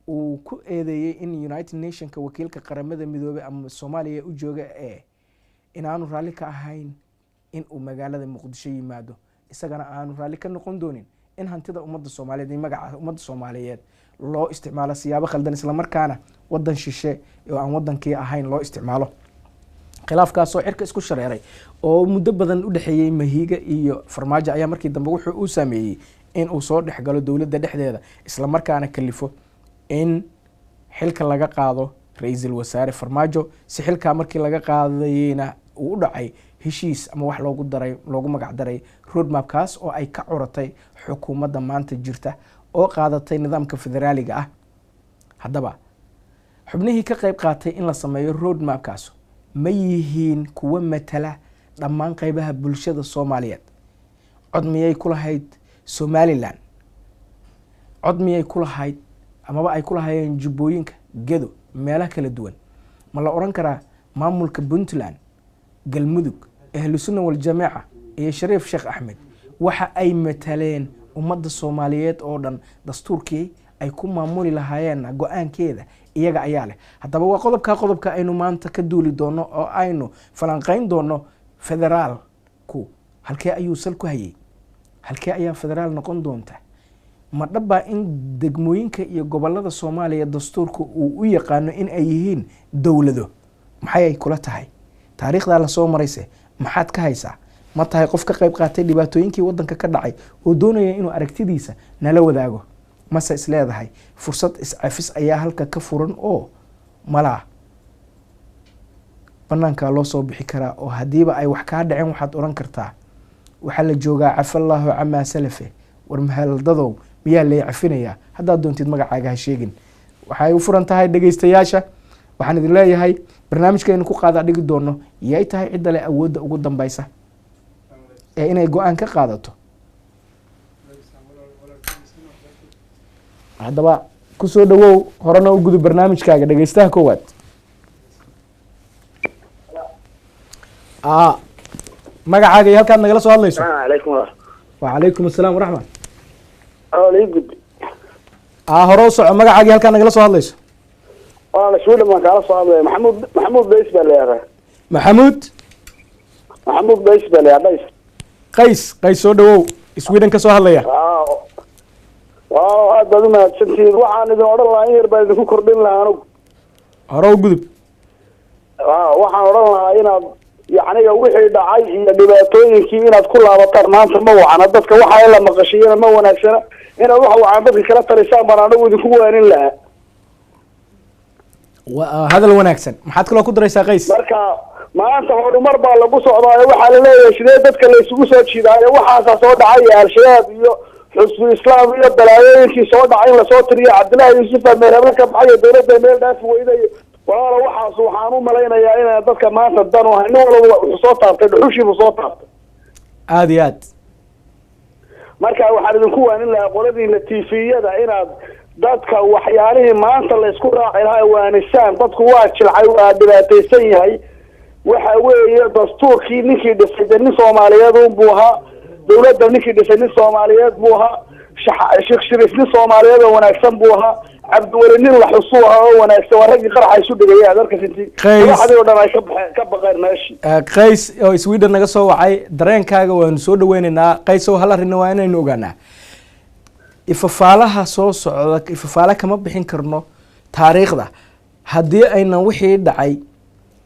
uu ku eedeeyey in United Nationka wakiilka Qaramada Midoobey ama Soomaaliya u jooga ee inaanu raalli ka ahayn in uu magaalada Muqdisho yimaado, isagana aanu raalli ka noqon doonin in hantida ummadda Soomaaliyeed iyo magaca ummadda Soomaaliyeed loo isticmaalo siyaabo khaldan, islamarkaana wadan shishe oo aan wadankii ahayn loo isticmaalo. Khilaafkaasoo cirka isku shareeray oo muddo badan u dhexeeyey Mahiiga iyo Farmaajo ayaa markii dambe wuxuu uu saameeyey in uu soo dhexgalo dowladda dhexdeeda, islamarkaana kalifo in xilka laga qaado ra-iisul wasaare Farmaajo. Si xilkaa markii laga qaadayeyna uu u dhacay heshiis ama wax loogu daray loogu magac daray roadmapkaas oo ay ka curatay xukuumadda maanta jirta oo qaadatay nidaamka federaaliga ah. Haddaba xubnihii ka qayb qaatay in la sameeyo roadmapkaas ma yihiin kuwo matala dhammaan qeybaha bulshada Soomaaliyeed? Cod miyay ku lahayd Somalilan? Cod miyay ku lahayd amaba ay ku lahaayeen jubbooyinka, Gedo, meelaha kala duwan? Ma la odhan karaa maamulka Puntland, Galmudug, Ahlu Sunna Waljamaaca iyo Shariif Sheekh Axmed waxa ay mataleen ummadda Soomaaliyeed oo dhan dastuurkii ay ku maamuli lahaayeenna go-aankeeda iyaga ayaa leh. Haddaba waa qodobka qodobka aynu maanta ka duuli doono oo aynu falanqeyn doono. Federaalku halkee ayuu sal ku hayay? Halkee ayaa federaal noqon doonta? Ma dhabbaa in degmooyinka iyo gobolada Soomaaliya dastuurka uu u yaqaano in ay yihiin dowlado? Maxay ay kula tahay? Taariikhdaa lasoo marayse maxaad ka haysaa? Ma tahay qof ka qayb qaatay dhibaatooyinkii waddanka ka dhacay oo doonaya inuu aragtidiisa nala wadaago? Mase is leedahay fursad iscafis ayaa halka ka furan oo malaa banaankaa loo soo bixi karaa, oo haddiiba ay wax kaa dhaceen waxaad odhan kartaa waxaa la joogaa cafallaahu camaa salafe, war mahaldadow miyaa lay cafinayaa? Haddaad doontid magacaaga ha sheegin. Waxay u furan tahay dhegeystayaasha. Waxaan idin leeyahay barnaamijkaynu ku qaadaa dhigi doono yay tahay cidda leh awoodda ugu dambeysa ee inay go-aan ka qaadato. Haddaba kusoo dhawow, horena u gudub barnaamijkaaga, dhegeystaha koowaad. Magacaaga iyo halkaad nagala soo hadlayso. Alaykum. Wacalaykum asalaam waraxmat. Gud. Hore u soco, magacaaga iyo halkaad nagala soo hadlayso. Waa Sweden baan kaala soo hadlaya. Maxamuud, Maxamuud Days baa la yihahdaa. Maxamuud? Maxamuud Days baa la yihahdaa, Days. Qays, Qays, soo dhawow, Sweden ka soo hadlaya. Waaw, aad baad umahadsantihiin. Waxaan idin odhan lahaa in yar baan idinku kordhin lahaa anugu. Hore u gudub. Waxaan odhan lahaa inaad yacniga wixii dhacay iyo dhibaatooyinkii inaad ku laabataan maanta ma wacana. Dadka waxa in la maqashiyana ma wanaagsana. Inaad waxa wacan dadka kala talisaan baan anagu idinku waanin lahaa. Hadal wanaagsan. Maxaad kaloo ku daraysaa, Qays? Marka maanta horumar baa lagu socdaayo, waxaa laleeyahay sidee dadka la isugu soo jiidaayo. Waxaasaa soo dhacay Al-Shabaab iyo Xusbu Islaam iyo balaayooyinkii soo dhacay in lasoo tiriyo, Cabdillahi Yuusuf baa meel hebel ka baxayo, dawladda meel dhaafi weydayo. Walaalo, waxaas waxaan u malaynayaa inaan dadka maanta dan u ahay. Nin walba wuxuu soo taabtay dhuxushiibuu soo taabtay. Aada iyo aad. Marka waxaan idinku waanin lahaa qoladiina TV-yada inaad dadka waxyaalihii maanta laysku raaci lahaa waanisaan. Dadku waa jilcay, waa dhibaataysan yahay. Waxa weeye dastuurkii ninkii dhisay de nin Soomaaliyeed un buu ahaa, dawladda ninkii dhisay nin Soomaaliyeed buu ahaa, Sheekh Shariif nin Soomaaliyeed oo wanaagsan buu ahaa, Cabdiweli nin la xusuu ahaa oo wanaagsan. Waa raggii qaraxa isu dhigaya adarkas intii madaxdii oo dhan ay ka baxeen, ka baqeen meeshii. Qays oo Sweden naga soo wacay, dareenkaaga waanu soo dhaweyneynaa. Qays oo, hal arrinna waa inaynu ogaanaa: ifafaalaha soo socda ifafaale kama bixin karno taariikhda haddii aynan wixii dhacay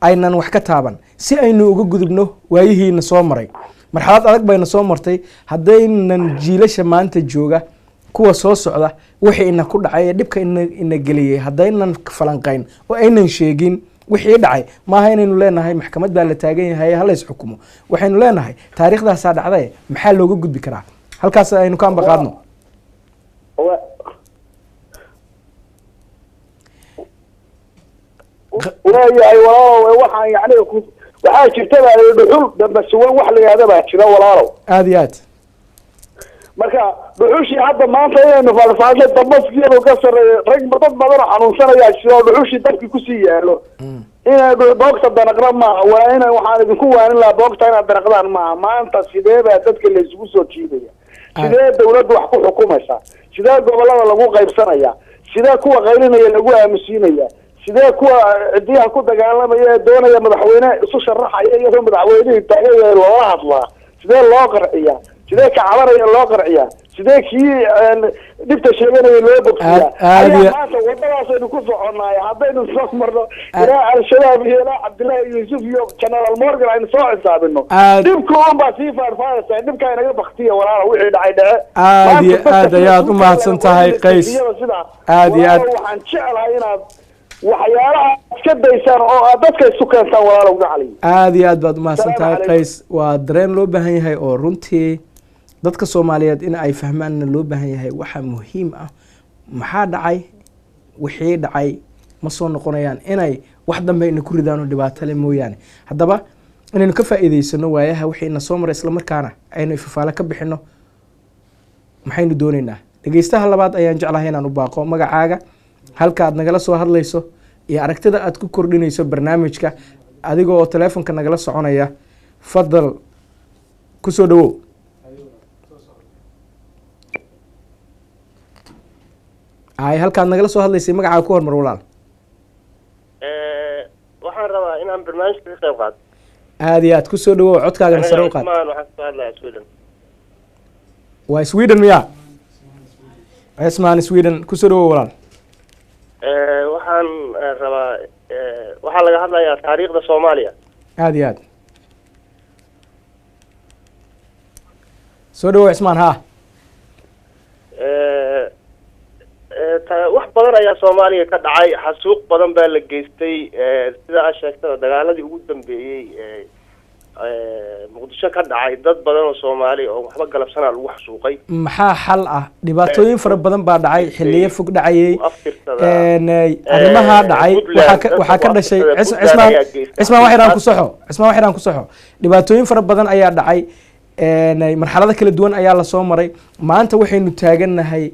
aynan wax ka taaban, si aynu uga gudubno waayihiina soo maray. Marxalad adag bayna soo martay. Haddaynan jiilasha maanta jooga, kuwa soo socda, wixii ina ku dhacay ee dhibka ina geliyey haddaynan falanqayn oo aynan sheegin wixii dhacay, maaha inaynu leenahay maxkamad baa la taagan yahay halays xukumo. Waxaynu leenahay taariikhdaasaa dhacday, maxaa looga gudbi karaa? Halkaas aynu ka ambaqaadno. Waayahay walaalow, waxaan yani waxaa jirta baa dhuxul damba suwan wax la yihahda baa jira, walaalow. Aada iyo aad. Marka dhuxushii hadda maanta inaynu faadfaadno dambaskiiyadu ka sarreeya, rag dad badan oo xanuunsanayaa jira oo dhuxushii dabkii kusii yaalo. Inay boogta danaqda maaha. Waa ina waxaan idinku waanin lahaa boogta inaad danaqdaan maaha. Maanta sidee baa dadka la isugu soo jiidaya? Sidee dawladdu wax ku xukumaysaa? Sidee gobolada lagu qaybsanaya? Sidee kuwa qaylinaya lagu aamusiinaya? Sidee kuwa cidiyaha ku dagaalamaya ee doonaya madaxweyne isu sharaxaya iyadoo madaxweynihii taagan yahay loola hadlaa? Sidee loo qarciyaa? Sidee kacabanaya loo qarciyaa? Sidee kii dhibta sheeganaya loo bogsiyaa? Ayaa maanta wadadaasaynu ku soconnaay. Haddaynu soo marno ilaa Al-Shabaab iyo ilaa Cabdillahi Yuusuf iyo General Morgan aynu soo xisaabino, dhibka un baa sii faarfaaraysa. Dhibkaa inaga baktiya, walaala, wixii dhacay dhece. Aad iyo aad ayaad u mahadsan tahay, Qays. Aad iyo aad. Waxaan jeclahay inaad waxyaalaha iska daysaan oo aad dadka isu keentaan, walaalow gacali. Aada iyo aad baad umahadsan tahay, Qays. Waa dareen loo baahan yahay oo runtii dadka Soomaaliyeed in ay fahmaanna loo baahan yahay. Waxaa muhiim ah maxaa dhacay, wixii dhacay ma soo noqonayaan inay wax dambe ina ku ridaano dhibaato le mooyaane. Haddaba inaynu ka faa'iideysano waayaha wixii ina soo maray, islamarkaana aynu ifafaale ka bixino maxaynu dooneynaa. Dhegeystaha labaad ayaan jeclahay inaan u baaqo. Magacaaga, halka aad nagala soo hadlayso iyo aragtida aad ku kordhinayso barnaamijka, adiga oo teleefonka nagala soconaya, fadal kusoo dhawow. Ay, halkaad nagala soo hadlaysay, magacaaga ku hormar, walaal. Waxaan rabaa inaan barnaamijka ka qayb qaato. Aada iyo aad, kusoo dhawow, codkaagana sare u qaad. Cismaan, waxaan kasoo hadlayaa Sweden. Waa Sweden miya? Cismaan, Sweden, kusoo dhawow, walaal. Waxaan rabaa, waxaa laga hadlayaa taariikhda Soomaaliya. Aada iyo aad, soo dhawow, Cismaan, ha. Wax badan ayaa Soomaaliya ka dhacay, xasuuq badan baa la geystay. Sida aad sheegtaba, dagaaladii ugu dambeeyey Muqdisho ka dhacay, dad badan oo Soomaali oo waxba galabsanaa lagu xasuuqay. Maxaa xal ah? Dhibaatooyin fara badan baa dhacay, xiliyo fog dhacayay. Aftirsadaa Arrimaha dhacay Puntland, waxaa ka waxaa ka dadka dhashay ku aftirsadaa Cismaan ayaa geystay Cismaan, wax yaraan ku xasuuqaad. soxo. Cismaan, wax yaraan ku soxo. Dhibaatooyin fara badan ayaa dhacay, marxalado kala duwan ayaa lasoo maray. Maanta waxaynu taagannahay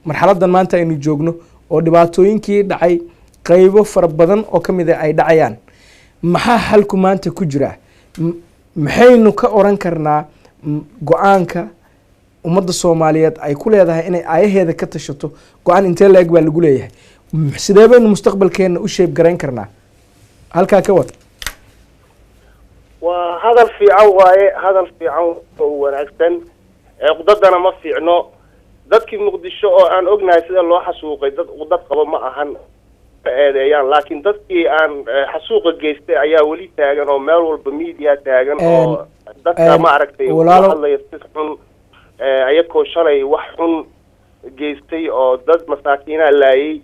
marxaladan maanta aynu joogno oo dhibaatooyinkii dhacay qeybo fara badan oo ka mid a ay dhacayaan. Maxaa xalku maanta ku jira? Maxaynu ka oran karnaa go-aanka ummadda Soomaaliyeed ay ku leedahay inay aayaheeda ka tashato? Go-aan intee la-eg baa lagu leeyahay? Sidee baynu mustaqbalkeena u shape garayn karnaa? Halkaa ka wad. Waa hadal fiican waaye, hadal fiican oo wanaagsan. Cuqdadana ma fiicno. Dadkii Muqdisho oo aan ognahay sida loo xasuuqay, dad cuqdad qabo ma ahan ka eedeeyaan, laakiin dadkii aan xasuuqa geystay ayaa weli taagan oo meel walba media taagan oo dadka ma aragtay ula hadlaya si xun, ayagoo shalay wax xun geystay oo dad masaakiinaa laayay.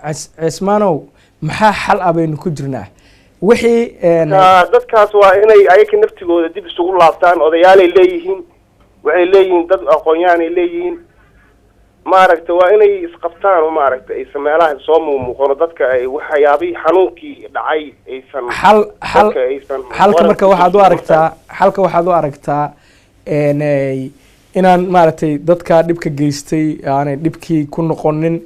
Cismaanow, maxaa xal ah baynu ku jirnaa wixii Dadkaas waa inay ayaga naftigooda dib isugu laabtaan. Odayaalay leeyihiin, waxay leeyihiin dad aqoon-yahanay leeyihiin, maaragtay, waa inay isqabtaan oo maaragtay aysan meelaha soo muumuuqano, dadka ay waxyaabihii xanuunkii dhacay aysan xal xal dadka aysan xalka marka waxaad u waran. aragtaa, xalka waxaad u aragtaa inaan maaragtay dadka dhibka geystay aanay dhibkii ku noqonin,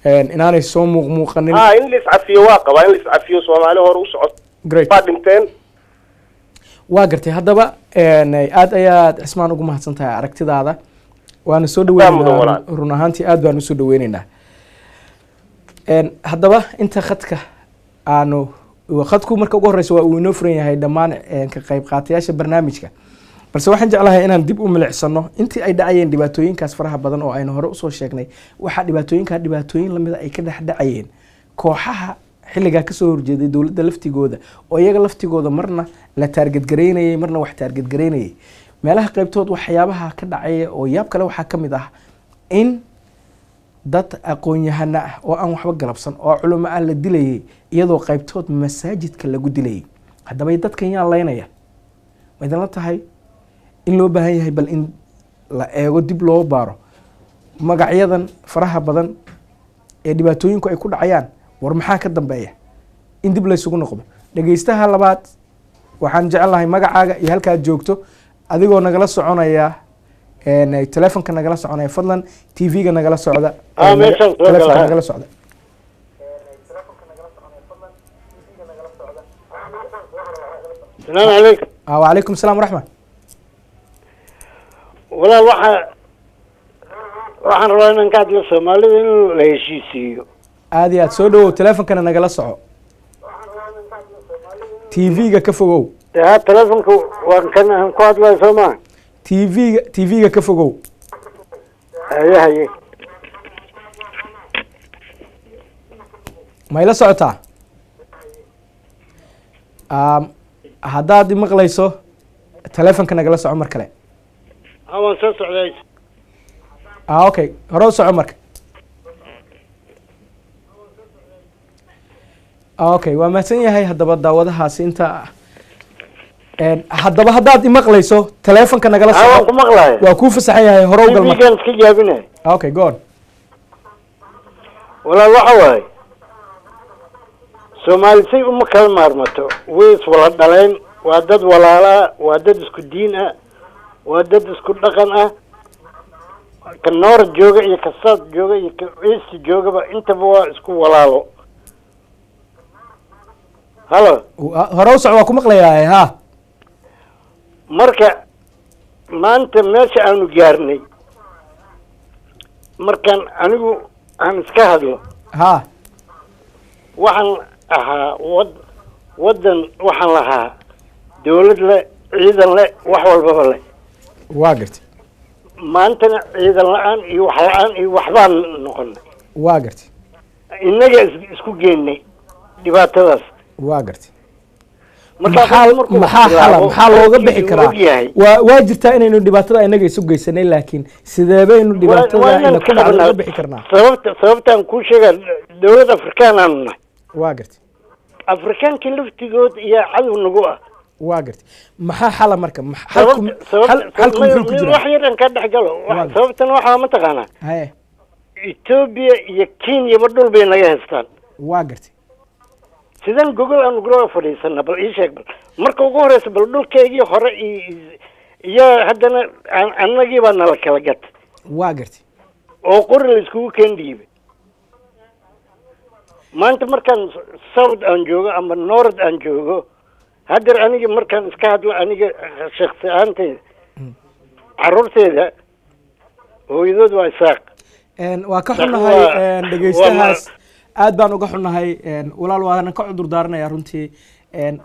inaanay soo muuqmuuqanin? Ha, in la iscafiyo waa qabaa, in la iscafiyo, Soomaali hore u socoto. Great. Waa dhinteen. Waa gartay. Haddaba aad ayaad, Cismaan, ugu mahadsan tahay aragtidaada, waana soo mudan, dhaweyneynaa. Walaal. Run ahaantii aad baan usoo dhaweyneynaa. Haddaba inta khadka aanu, khadku marka ugu horeysa waa uu inoo furan yahay dhammaan ka qayb qaatayaasha barnaamijka, balse waxaan jeclahay inaan dib u milicsano intii ay dhacayeen dhibaatooyinkaas faraha badan oo aynu hore usoo sheegnay. Waxaa dhibaatooyinkaa dhibaatooyin lamida ay ka dhex dhacayeen kooxaha xilligaa kasoo horjeeday dowladda laftigooda, oo iyaga laftigooda marna la target garaynayay, marna wax target garaynayay. Meelaha qaybtood waxyaabaha ka dhacaya oo yaab kale waxaa ka mid ah in dad aqoon-yahano ah oo aan waxba galabsan oo culimo ah la dilayay, iyadoo qaybtood masaajidka lagu dilayay. Haddaba dadkan yaa laynaya? Ma idinla tahay in loo baahan yahay bal in la eego, dib loo baaro magacyadan faraha badan ee dhibaatooyinku ay ku dhacayaan? War maxaa ka dambeeya? In dib laysugu noqdo. Dhegeystaha labaad, waxaan jecelahay magacaaga iyo halkaad joogto, adigoo nagala soconaya telefonka nagala soconaya. Fadlan TV-ga nagala socda. Ah, meeshaan soo telefonka gala. Nagala socda. Asalaamu calaykum. Ah, wacalaykum asalaam waraxma. Walaal, waxaan rabaa inaan ka hadlo Soomaalida in la heshiisiiyo. Aada iyo aad, soo dhawow, telefonkana nagala soco, TV-ga ka fogow. Dee ha, telefonka waan kan aan ku hadlayo, soo maa? TV-ga, TV-ga ka fogow. Haye haye. Ma ila socotaa? Haddaad i maqlayso, telefonka nagala soco mar kale. Ha, waan soo socday. Ah, okay, hore u soco marka. Okay, waa mahadsan yahay. Haddaba daawadahaasi inta haddaba haddaad imaqlayso, telefonka nagala Ha, waan soco. ku maqlaya. Waa kuu fasaxan yahay, hore u gal marka. TV-gan iska jaabinay. Okay, go on. Walaal, waxa waaye, Soomaali say uma kala maarmato, way iswala dhaleen, waa dad walaala ah, waa dad isku diin ah, waa dad isku dhaqan ah. Ka north jooga iyo ka south jooga iyo ka east joogaba, intaba waa isku walaalo. Halo? Hore u soco, waa ku maqlayaa, ha. Marka maanta meesha aanu gaarnay Markaan anigu aan iska hadlo, waxaan ahaa waddan, waxaan lahaa dawlad leh, ciidan leh, wax walbaba leh. Waa gartay. Maantana ciidan la-aan iyo wax la-aan iyo waxbaan noqonay. Waa gartay. Innaga isku geynay dhibaatadaas. Waa gartay. Marka Maxaa qofku markuu maxaa xala bilaabo, maxaa looga bixi qofkiisu karaa? og yahay. Waa jirtaa inaynu dhibaatada inaga isu geysanay, laakiin sidee baynu dhibaatada Waa inaan ina ku ka dhacda qabanaa. uga bixi karnaa? Sababtaan kuu sheegaa, dawlad Afrikaan aanu nahay. Waa gartay. Afrikaanka laftigood iyo cadow nagu ah. Waa gartay. Maxaa xala marka? Xalku xalku muxuu ku jiraa? Wax yar aan ka dhex galo. Waa gartay. Sababtan waxaa mataqaanaa, Haye. Etoobiya iyo Kenyaba dhul bay naga haystaan. Waa gartay. Sidaan gogol aan ugula fadhiisana? Bal ii sheeg, bal marka ugu horeysa, bal dhulkaygii hore iyo haddana annagii baa nala kala gatay. Waa gartay. Oo qori la iskugu keen dhiibay. Maanta markaan south aan joogo ama north aan joogo, haddeer aniga markaan iska hadlo, aniga shaksi ahaanteyda, carruurteyda hooyadood waa Isaaq. Waa ka Laakiin xunnahay dhegeystahaas. Aad baan uga xunnahay, walaal, waana ka cudur daaranayaa runtii.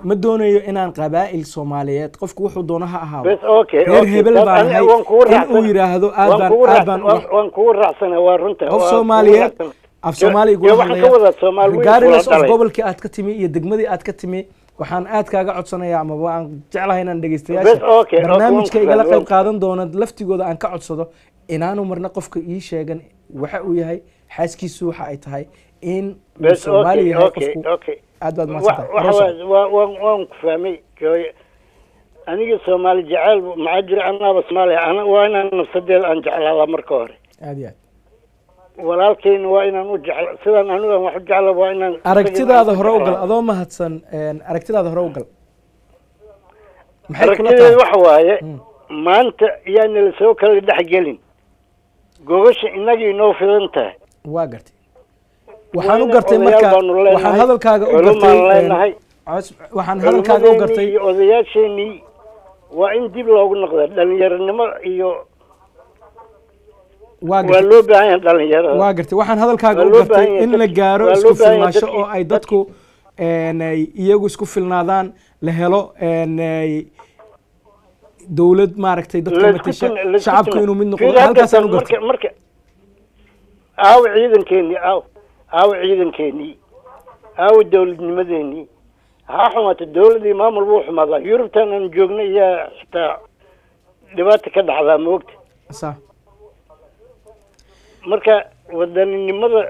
Ma doonayo inaan qabaa'il Soomaaliyeed, qofku wuxuu doono ha ahaado, Bes, okay, reer okay. hebel Taas baan aniga ahay waan kugu in uu raacsan- yidhaahdo aad waan baan kugu aad baan raacsan- waan kugu raacsana, waa runta. Qof Waan kugu Soomaaliyeed raacsana. af Soomaali igula Waxaan ka hadlaya, wadaa Soomaali way regardless iswada of dhalay. gobolkii aad ka timi iyo degmadii aad ka timi, waxaan aad kaaga codsanayaa amaba aan jeclahay inaan dhegeystayaasha Bes, okay, barnaamijka waan ku igala fahmay, qayb qaadan doona laftigooda aan ka codsado inaanu marna qofka ii sheegan waxa uu yahay, xaaskiisu waxa ay tahay, in uu Bes, Soomaali okay, yahay okay, qofku. Okay. Aad baad mahadsantahay. Waxa Aroos. waan ku fahmay, Joy. Aniga Soomaali jecel maxaa jira? Anaaba Soomaaliya ana waa inaan nafsadeeda aan jeclaadaa marka hore. Aad iyo aad. Walaalkayna waa inaan u jecla sidaan anigu aan wax u jecla, waa inaan Aragtidaada isagana hore u gal, jeclaa. adoo mahadsan. Aragtidaada hore u gal, maxay kula Aragtideeda tahay? waxa waaye, maanta yaa nala soo kala dhex gelin, gogosha innaga inoo fidan tahay. Waa gartay. Waxaan u Waa gartay odayaal marka baanu leenahay, waxaan hadalkaaga u culumaan gartay leenahay. Waxaan hadalkaaga u Culimmadeenii gartay iyo odayaasheenii waa in dib loogu noqdaa dhalinyaronimo iyo Waa waa gartay. loo baahan yahay dhalinyarada. Waa gartay. Waxaan hadalkaaga Waa u loo gartay baahan yahay in la gaaro waa isku loo baahan yahay filnaansho oo ay dadku ay iyagu isku filnaadaan, la helo dowlad maaragtay dadka matasha, Laysku shacabku inuu mid noqdo. Fiiri, Halkaasaan u hadda gartay. Marka aaw ciidankeenii, aaw ciidankeenii, aaw dawladnimadeenii, ha xumaato dawladii, maamul buu xumaadaa. Yurubtan aan joogna iyaa xitaa dhibaata ka dhacdaa, maogta? Sa Marka wadaninimada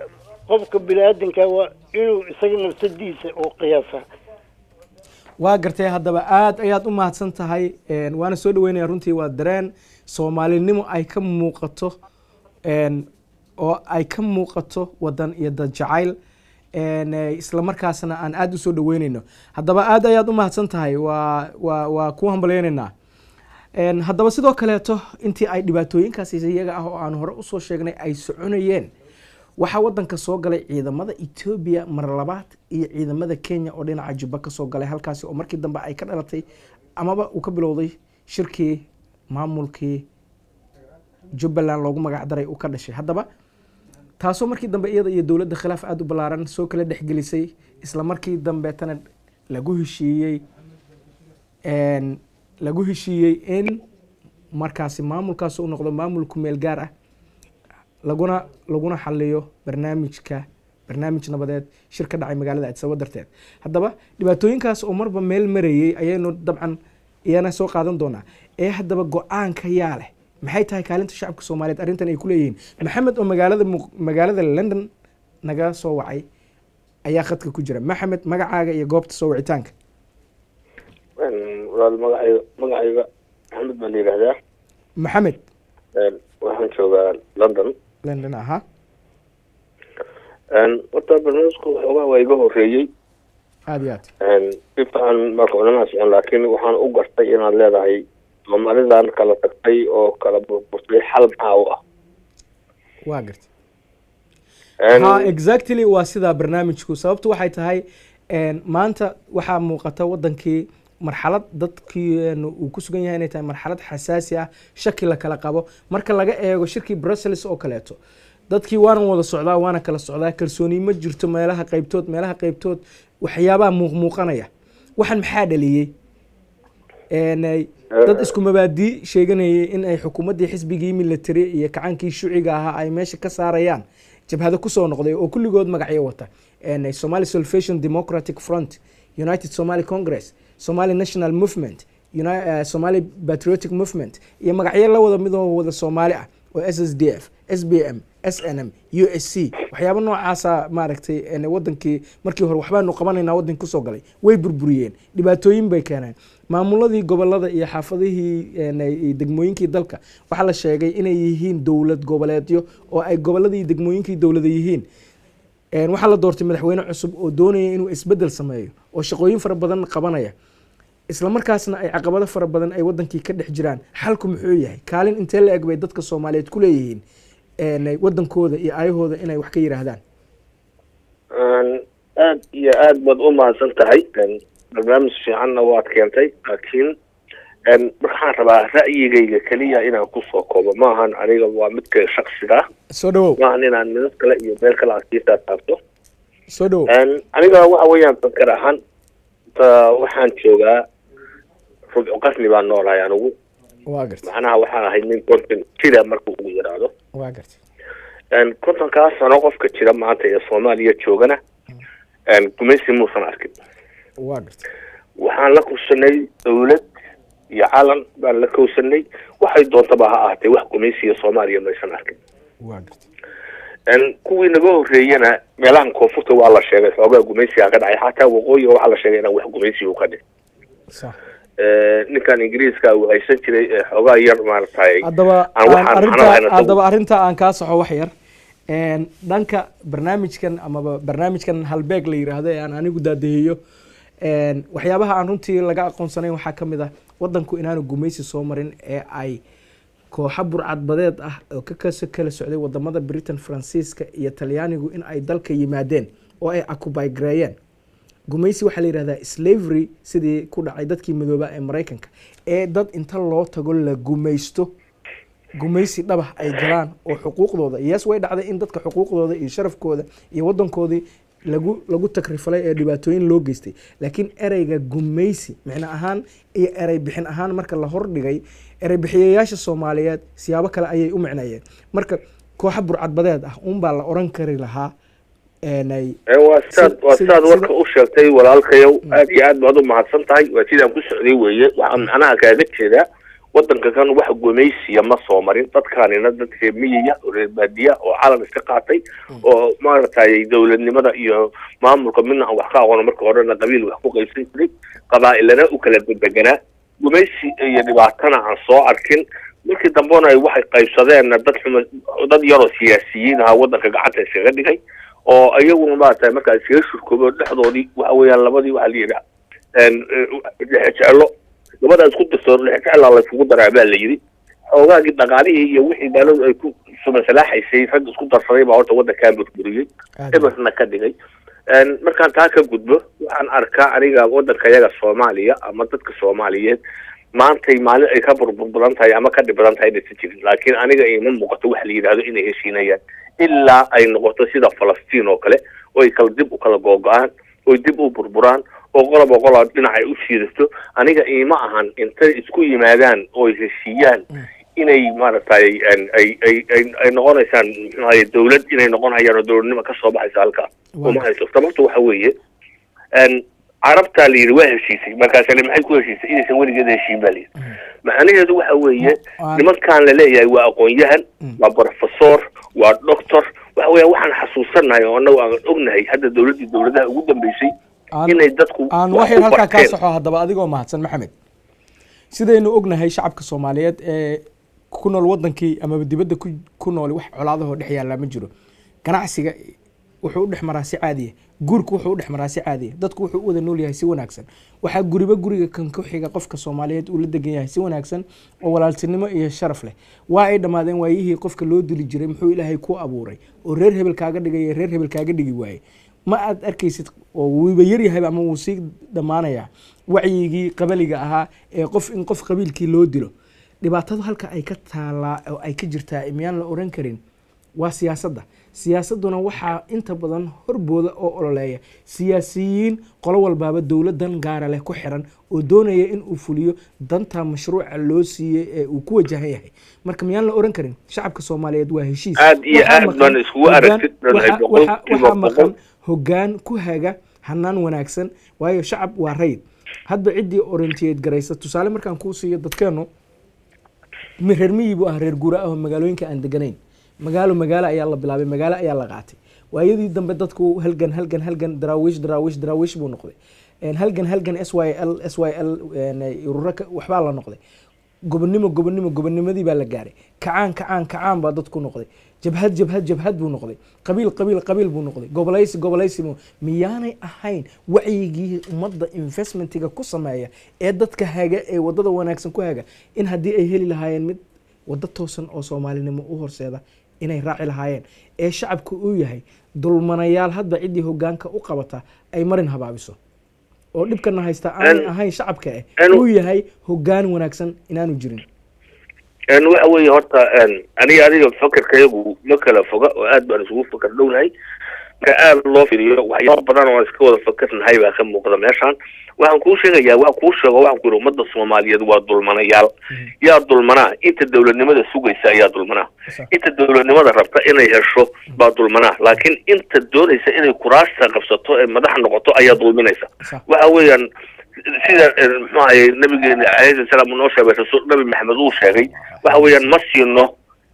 qofka bini-aadanka waa inuu isaga nafsadiisa uu qiyaasaa. Waa gartay. Haddaba aad ayaad u mahadsan tahay, waana soo dhaweynaya runtii. Waa dareen Soomaalinimo ay ka muuqato, oo ay ka muuqato wadan iyo dad jacayl, isla markaasna aan aad usoo dhaweyneyno. Haddaba aad ayaad u mahadsan tahay, waa ku hambalyeyneynaa. Haddaba sidoo kaleeto, intii ay dhibaatooyinkaas iyaga ah oo aan hore usoo sheegnay ay soconayeen, waxaa wadanka soo galay ciidamada Etoobiya mar labaad iyo ciidamada Kenya oo dhinaca Jubba kasoo galay, halkaasi oo markii dambe ay ka dhalatay amaba uu ka bilowday shirkii maamulkii Jubbaland loogu magac daray uu ka dhashay. Haddaba taasoo markii dambe iyada iyo dowladda khilaaf aada u ballaaran soo kala dhexgelisay, isla markii dambeetana lagu heshiiyey lagu heshiiyey in markaasi maamulkaas uu noqdo maamul ku meel gaar ah, laguna xaliyo barnaamij nabadeed shir ka dhacay magaalada Addis Ababa darteed. Haddaba dhibaatooyinkaas oo marba meel marayey ayaynu dabcan iyana soo qaadan doonaa. Ee haddaba go-aanka yaa leh? Maxay tahay kaalinta shacabka Soomaaliyeed arrintan ay ku leeyihiin? Maxamed oo magaalada London naga soo wacay ayaa khadka ku jira. Maxamed, magacaaga iyo goobta soo wicitaanka. Walaal, magacayga Maxamed baa la yidhaahdaa. Maxamed. Waxaan joogaa London. London ahaa. Horta barnaamijku waxoogaa waa iga horeeyey. Aada iyo aad. Si fiican marka ulama socon, laakiin waxaan u gartay inaad leedahay Soomaalidan kala tagtay oo kala burburtay xal maxaa u ah? Waa gartay. Ha, exactly, waa sidaa barnaamijku. Sababtu waxay tahay, maanta waxaa muuqata wadankii marxalad dadkiinu uu ku sugan yahay inay tahay marxalad xasaasi ah, shaki la kala qabo marka laga eego shirkii Brussels oo kaleeto. Dadkii waana wada socdaa, waana kala socdaa, kalsooni ma jirto meelaha qaybtood, meelaha qaybtood waxyaabaha muuqmuuqanaya. Waxaan maxaa dhaliyey? Dad isku mabaadii sheeganayay in ay xukuumaddii xisbigii military iyo kacaankii shuciga ahaa ay meesha ka saarayaan, jabhado kusoo noqday oo kulligood magacyo wata: Somali Salvation Democratic Front, United Somali Congress, Somali National Movement, Somali Patriotic Movement iyo magacyo la wada midoo wada Soomaali ah oo SSDF, SBM, SNM, USC, waxyaabo noocaasa maaragtay. Wadankii markii hore waxbaanu qabanaynaa waddanka kusoo galay, way burburiyeen, dhibaatooyin bay keeneen. Maamuladii gobolada iyo xaafadihii iyo degmooyinkii dalka waxaa la sheegay inay yihiin dowlad goboleedyo oo ay goboladii degmooyinkii dowlada yihiin. Waxaa la doortay madaxweyne cusub oo doonaya inuu isbedel sameeyo oo shaqooyin fara badan qabanaya, isla markaasna ay caqabado fara badan ay wadankii ka dhex jiraan. Xalku muxuu yahay? Kaalin intee la eg bay dadka Soomaaliyeed ku leeyihiin wadankooda iyo aayahooda inay wax ka yidhaahdaan? Aad iyo aad baad u mahadsan tahay, barnaamij fiicanna waad keentay, laakiin waxaan rabaa ra'yigayga keliya inaan kusoo koobo. Maahan aniga, waa midka shaksiga ah. Soo dhawow. Maahan inaan midad kale iyo meel kale aad sii taabtaabto. Soo dhawow. Aniga waxa weeyaan fakar ahaan ta waxaan joogaa rubcu qarni baan noolahay anigu. Waa gartay. Macnaha waxaan ahay nin 50 jira markuu ugu yaraado. Waa gartay. 50-kaas sano qofka jira maanta ee Soomaaliya joogana gumaysi muusan arkin. Waa gartay. Waxaan la kowsanay dawlad iyo calan baan la kowsanay, waxay doontaba ha ahaatee, wax gumaysiya Soomaaliya maysan arkin. Waa gartay. Kuwii naga horreeyana meelahan koonfurta waa la sheegay xoogaa gumaysiga ka dhacay, xataa waqooyiga waxaa la sheegay inaan wax gumaysiga ka dhicin. Ninkan Ingiriiska uu haysan jiray xoogaa yar maaragtay. Haddaba aan waxaan aan macno arrinta lahayn asagu. Haddaba arrinta aan kaa saxo wax yar. Dhanka barnaamijkan amaba barnaamijkan Halbeeg la yiraahdo ee aan anigu daadahiyo, waxyaabaha aan runtii laga aqoonsanayn waxaa ka mid ah wadanku inaanu gumaysi soo marin ee ay kooxo burcadbadeed ah oo ka kala socday wadamada Britain, Faransiiska iyo Talyaanigu in ay dalka yimaadeen oo ay occupy gareeyeen. Gumaysi waxaa la yihahdaa slavery, sidii ku dhacay dadkii madooba ee Maraykanka, ee dad inta loo tago la gumaysto, gumaysi dhabah ay galaan oo xuquuqdooda, yes, way dhacday in dadka xuquuqdooda iyo sharafkooda iyo wadankoodii lagu takrifalay ee dhibaatooyin loo geystay, laakiin ereyga gumaysi micno ahaan iyo erey bixin ahaan marka la hordhigay erey bixiyayaasha Soomaaliyeed siyaabo kale ayay u micneeyeen. Marka kooxo burcadbadeed ah unbaa la oran kari lahaa eenay. Waa sidaad waa sidaad warka u sheegtay, walaalkayow, aad iyo aad baad u mahadsan tahay. Waa sidaan ku socday weeye. Waxaan macnaha kaaga jeedaa wadanka kan wax gumaysiya ma soo marin, dadkaanina dad reer miyiya oo reer baadiya oo calan iska qaatay oo maaragtay dowladnimada iyo maamulka midna aan wax ka aqoon, marka horena qabiil wax ku qaybsan jiray, qabaa'ilana u kala bedeganaa, gumaysi iyo dhibaatana aan soo arkin. Markii dambena ay waxay qaybsadeenna dad xuma, dad yaroo siyaasiyiin ahaa wadanka gacanta iskaga dhigay oo iyaguna maaragtay markaa iskaga shurkoobo dhexdoodii. Waxa weeyaan labadii waxaa la yidhi dhexjeclo, gabadha isku dirto dhexjeclaa la iskugu daraa baa la yidhi. Xoogaagii dhaqaalihii iyo wixii gaaladu ay ku sumasalaaxaysay rag isku darsaday baa horta waddankaa burburiyey, eberna ka dhigay. Markaan taa ka gudbo, waxaan arkaa aniga waddanka yaga Soomaaliya ama dadka Soomaaliyeed maantay maalin ay ka burbur badan tahay ama ka dhib badan tahay inaysan jirin, laakiin aniga ima muuqato waxa la yidhaahdo inay heshiinayaan ilaa ay noqoto sida Falastiin oo kale oo ay kala dib u kala googo-aan oo dib u burburaan oo qoloba qola dhinac ay u siidato. Aniga iima ahan intay isku yimaadaan oo ay heshiiyaan inay maaragtay ay ay ay ay noqonaysaan, muxuu ahaye, dawlad inay noqonayaan oo dowladnimo ka soo baxaysa halkaa uma hayso. Sababta waxa weeye Carabtaa la yidhi waa heshiisay, markaasa le maxay ku heshiisay? Inaysan weligeed heshiin baa la yidhi. Macnaheedu waxa weeye nimankan la leeyahay waa aqoon-yahan, waa professor, waa doctor. Waxa weeya waxaan xasuusanahay oo annagu aan ognahay hadda dowladdii dowladaha ugu dambeysay inay dadku aan wax wax yar ku halkaa kaa barteen. Saxo haddaba adigoo mahadsan, Maxamed. Sidaynu ognahay, shacabka Soomaaliyeed ee ku nool wadankii amaba dibadda ku nool wax colaadahoo dhex yaallaa ma jiro. Ganacsiga wuxuu u dhex maraa si caadiya, guurku wuxuu u dhex maraa si caadiya, dadku wuxuu u wada nool yahay si wanaagsan. Waxaa guriba guriga kan ku xiga qofka Soomaaliyeed uu la degan yahay si wanaagsan oo walaaltinimo iyo sharaf leh. Waa ay dhammaadeen waayihii qofka loo dili jiray muxuu Ilaahay ku abuuray oo reer hebel kaaga dhigaya, reer hebel kaaga dhigi waaye. Ma aad arkaysid oo wuuba yaryahayba ama wuu sii dhammaanayaa wacyigii qabaliga ahaa ee qof in qof qabiilkii loo dilo. Dhibaatadu halka ay ka taalaa oo ay ka jirtaa miyaan la oran karin? Waa siyaasadda. Siyaasadduna waxaa inta badan horbooda oo ololeeya siyaasiyiin qolo walbaaba dowladdan gaara leh ku xiran oo doonaya in uu fuliyo danta mashruuca loo siiyey ee uu ku wajahan yahay. Marka miyaan la oran karin shacabka Soomaaliyeed waa heshiis? Aad iyo aad baan iskugu aragtid. Waxaa maqan hoggaan ku haga hanaan wanaagsan, waayo shacab waa rayid hadba ciddii orienteed garaysa. Tusaale markaan kuu siiyo, dadkeenu reer miyi buu ah, reer guura ah oo magaalooyinka aan deganayn. Magaalo magaalo ayaa la bilaabay, magaalo ayaa la qaatay. Waayadii dambe dadku halgan halgan halgan, daraawiish daraawiish daraawiish buu noqday, halgan halgan, SYL SYL, ururo waxbaa la noqday, gobonnimo gobonnimo gobonnimadii baa la gaaray, kacaan kacaan kacaan baa dadku noqday, jabhad jabhad jabhad buu noqday, qabiil qabiil qabiil buu noqday, gobolaysi gobolaysi. Miyaanay ahayn wacyigii ummadda investmentiga ku sameeya ee dadka haga ee wadada wanaagsan ku haga in haddii ay heli lahaayeen mid waddo toosan oo soomaalinimo u horseeda inay raaci lahaayeen, ee shacabku uu yahay dulmanayaal hadba ciddii hogaanka u qabata ay marin habaabiso, oo dhibkana haysta aanay ahayn shacabka eh uu yahay hogaan wanaagsan inaanu jirin? Waxa weeye horta aniga adiga fakarkayagu ma kala foga oo aad baan isugu fakar dhownahay. Marka aad loo fiiriyo, waxyaaba badan oo aan iska wada fakarnahay baa ka muuqda meeshaan. Waxaan kuu sheegayaa, waxaan kuu sheego, waxaan ku yidhi ummadda Soomaaliyeed waa dulmanayaal. Yaa dulmanaa? Inta dowladnimada sugaysa ayaa dulmanaa, inta dowladnimada rabta inay hesho baa dulmanaa, laakiin inta doonaysa inay kuraasta qabsato ee madax noqoto ayaa dulminaysa. Waxa weeyaan sida muxuu ahaye nabigeena calayhi salaam uu noo sheegay, rasuul Nabi Maxamed uu sheegay, waxa weeyaan ma siino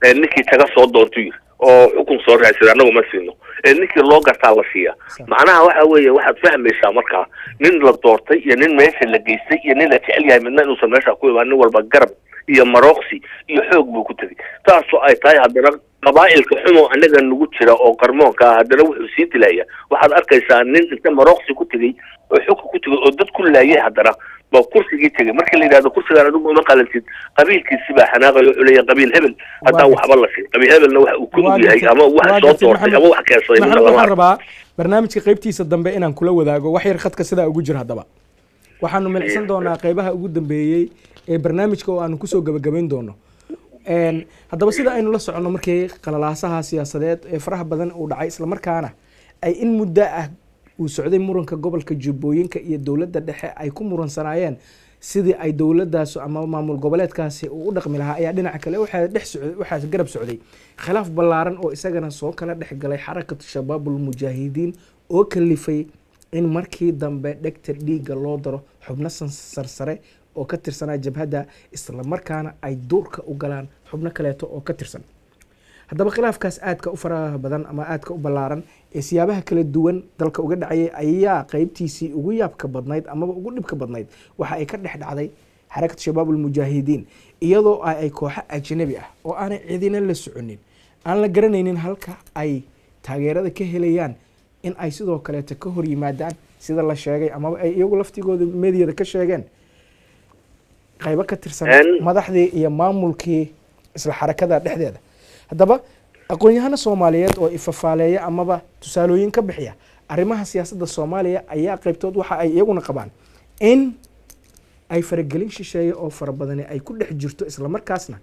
ninkii taga soo doonto yiri oo xukun soo raadsada, annagu ma siino, ninkii loo gartaa la siiya. Macnaha waxa weeye waxaad fahmaysaa markaa nin la doortay iyo nin meesha la geystay iyo nin la jecel yahay midna inuusan meesha ku imaan. Nin walba garab iyo marooqsi iyo xoog buu ku tegey. Taasoo ay tahay haddana qabaa'ilka xumo annaga nagu jira oo qarmoonka ah haddana wuxuu sii dilaya. Waxaad arkaysaa nin inta marooqsi ku tegey oo xugka ku tegey oo dad ku laayay, haddana baa kursigii tegey. Markii la yidhahdo kursigaan adigu uma qalantid, qabiilkiisi baa xanaaqayo, wuxuu leeyahay qabiil hebel haddaan waxba la siin. Qabiil hebelna waxa uu ka og yahay ama wax soo doortay ama wax keensaday midna lama. Waxaan rabaa barnaamijka qaybtiisa dambe inaan kula wadaago wax yar khadka sidaa ugu jira. Haddaba waxaanu milicsan doonaa qaybaha ugu dambeeyey ee barnaamijka oo aanu kusoo gabagabayn doono. Haddaba sida aynu la soconno, markii qalalaasaha siyaasadeed ee faraha badan uu dhacay, islamarkaana ay in muddo ah uu socday muranka gobolka Jubbooyinka iyo dowladda dhexe ay ku muransanaayeen sidii ay dowladdaas ama maamul goboleedkaasi uu u dhaqmi lahaa, ayaa dhinaca kale waxaa dhex socday, waxaa garab socday khilaaf ballaaran oo isagana soo kala dhex galay Xarakatu Shabaabul Mujaahidiin oo kalifay in markii dambe dhegta dhiigga loo daro xubno sarsare oo ka tirsanaa jabhadda, islamarkaana ay duurka u galaan xubno kaleeto oo ka tirsan. Haddaba khilaafkaas aadka u faraha badan ama aadka u ballaaran ee siyaabaha kala duwan dalka uga dhacayay ayaa qeybtiisii ugu yaabka badnayd amaba ugu dhibka badnayd waxa ay ka dhex dhacday Xarakatu Shabaab Ulmujaahidiin, iyadoo ay kooxo ajnabi ah oo aanay cidina la soconin, aan la garanaynin halka ay taageerada ka helayaan, in ay sidoo kaleeto ka hor yimaadaan sida la sheegay amaba ay iyagu laftigooda meediyada ka sheegeen qaybo ka tirsan madaxdii iyo maamulkii isla xarakada dhexdeeda. Haddaba aqoon-yahano Soomaaliyeed oo ifafaaleeya amaba tusaalooyin ka bixiya arrimaha siyaasadda Soomaaliya ayaa qaybtood waxa ay iyaguna qabaan in ay faragelin shisheeye oo fara badani ay ku dhex jirto, islamarkaasna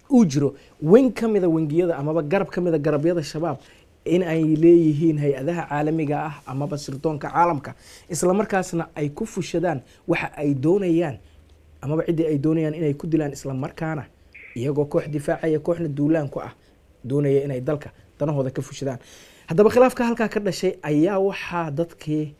uu jiro wen ka mida wengiyada amaba garab ka mida garabyada Shabaab in ay leeyihiin hay-adaha caalamiga ah amaba sirdoonka caalamka, islamarkaasna ay ku fushadaan waxa ay doonayaan amaba ciddii ay doonayaan inay ku dilaan, islamarkaana iyagoo koox difaacaya kooxna duulaan ku ah doonaya inay dalka danahooda ka fushadaan. Haddaba khilaafka halkaa ka dhashay ayaa waxaa dadkii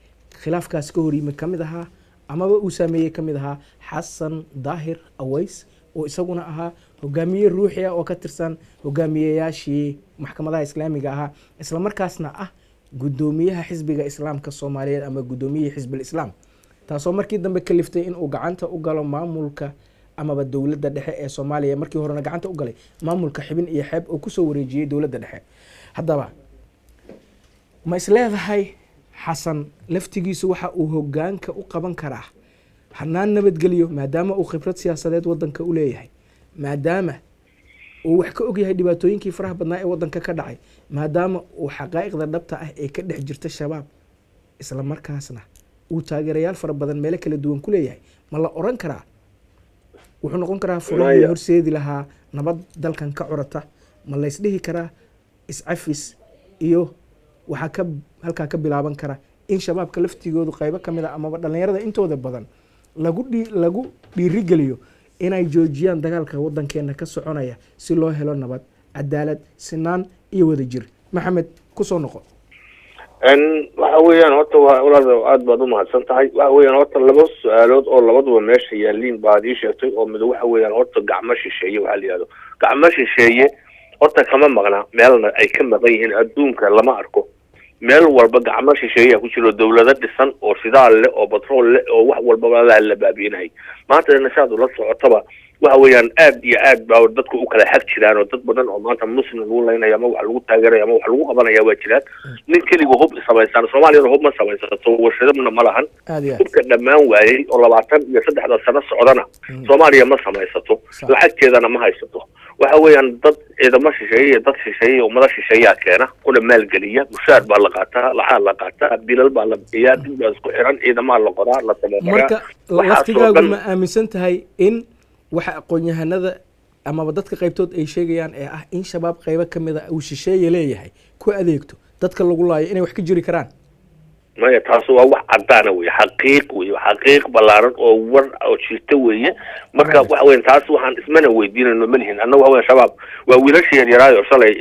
khilaafkaas ka hor yimid ka mid ahaa amaba uu saameeyey ka mid ahaa Xasan Daahir Aways oo isaguna ahaa hogaamiye ruuxi ah oo ka tirsan hogaamiyeyaashii maxkamadaha islaamiga ahaa, islamarkaasna ah guddoomiyaha xisbiga islaamka Soomaaliyeed ama guddoomiyihii xisbil islaam, taasoo markii dambe kaliftay inuu gacanta u galo maamulka amaba dowladda dhexe ee Soomaaliya, markii horena gacanta u galay maamulka Xibin iyo Xeeb oo kusoo wareejiyey dowladda dhexe. Haddaba ma isleedahay Xasan laftigiisu waxa uu hogaanka u qaban karaa hanaan nabadgeliyo, maadaama uu khibrad siyaasadeed wadanka u leeyahay, maadaama uu wax ka ogyahay dhibaatooyinkii faraha badnaa ee wadanka ka dhacay, maadaama uu xaqaa'iqda dhabta ah ee ka dhex jirta Shabaab, isla markaasna uu taageerayaal fara badan meelo kala duwan ku leeyahay? Ma la oran karaa wuxuu noqon karaa furahii horseedi lahaa nabad dalkan ka curata? Ma laysdhihi karaa Iscafis iyo waxaa ka halkaa ka bilaaban kara in shabaabka laftigoodu qaybo ka mid a amaba dhallinyarada intooda badan lagu dhiirigeliyo inay joojiyaan dagaalka waddankeena ka soconaya si loo helo nabad, cadaalad, sinaan iyo wadajir. Maxamed, kusoo noqo. Waxa weeyaan horta waa walaal, aad baad u mahadsan tahay. Waxa weeyaan horta laba su-aalood oo labaduba meesha yaaliin baad ii sheegtay, oo mid waxa weeyaan horta gacmo shisheeye. Waxaa la yihahdo gacmo shisheeye horta kama maqna, meelna ay ka maqan yihiin adduunka lama arko. Meel walba gacmo shisheeyaa ku jiro, dawlado dhisan oo shidaal leh oo batrool leh oo wax walbaba la baabiinahay. Maanta saad ula socotaba, waxa weeyaan aad iyo aad baa dadku u kala xag jiraan, oo dad badan oo maanta muslim lagu laynaya ama wax lagu taageeraya ama wax lagu qabanaya waa jiraan. Nin keliga hub samaysaan, Soomaaliyana hub ma samaysato, warshadana ma lahan. Aad iyo aad. Hubka dhammaan waayey oo 23-da sano socdana Soomaaliya ma samaysato, lacagteedana ma haysato. Waxa weeyaan dad ciidamo shisheeye iyo dad shisheeye iyo ummado shisheeyaa keena kuna maalgeliya. Mushaar baa la qaataa, lacag la qaataa, bilal baa la bixiyaa, dib baa isku xiran, ciidamaa la qoraa, la tababaraa. Marka Waxaasoo laftigaagu dhan ma aaminsan tahay in waxa aqoon-yahanada amaba dadka qaybtood ay sheegayaan ee ah in shabaab qaybo ka mid a uu shisheeye leeyahay ku adeegto dadka lagu laayo inay wax ka jiri karaan? Maya, taas waa wax cadaana wey, xaqiiq wey, xaqiiq ballaaran oo war oo jirta weeye. Marka waxa weyan taas waxaan ismana weydiinayno ma lihin annaga. Waxa weyan shabaab waa wiilashii yaryaraayo shalay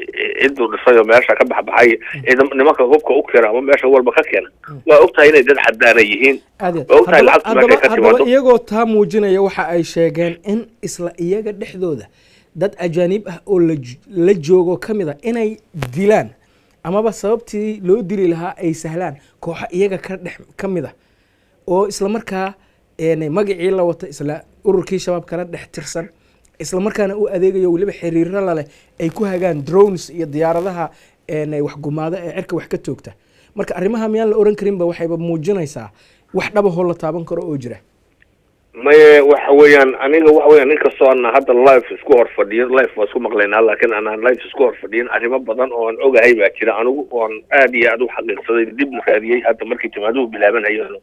cidduu dhisay oo meesha ka baxbaxay. Ciidam nimanka hubka u keena ama meesha walba ka keena waa ogtahay inay dad cadaana yihiin. Aad iyo aad. Waa ogtahay Haddaba lacagtu meeshay haddaba ka haddaba timaado. Iyagoo taa muujinaya, waxa ay sheegeen in isla iyaga dhexdooda dad ajaanib ah oo la joogo ka mid a inay dilaan amaba sababtii loo dili lahaa ay sahlaan kooxo iyaga ka dhex ka mid ah oo isla markaa magacii la wata, isla ururkii shabaab kala dhex tirsan, isla markaana u adeegayo, weliba xiriiro laleh, ay ku hagaan drones iyo diyaaradaha wax gumaada ee cirka wax ka toogta. Marka arrimaha miyaan la oran karinba waxayba muujinaysaa wax dhabahoo la taaban karo oo jira? Maye, waxa weeyaan aniga waxa weeyaan inkastoo ana hadda live isku hor fadhiyo, live waa isku maqlaynaa, laakiin anaan live isku hor fadhiyin, arrimo badan oo aan ogahay baa jira anigu oon aad iyo aad u xaqiiqsaday, dibna raadiyey. Hadda markii jimaaduhu bilaabanayeen,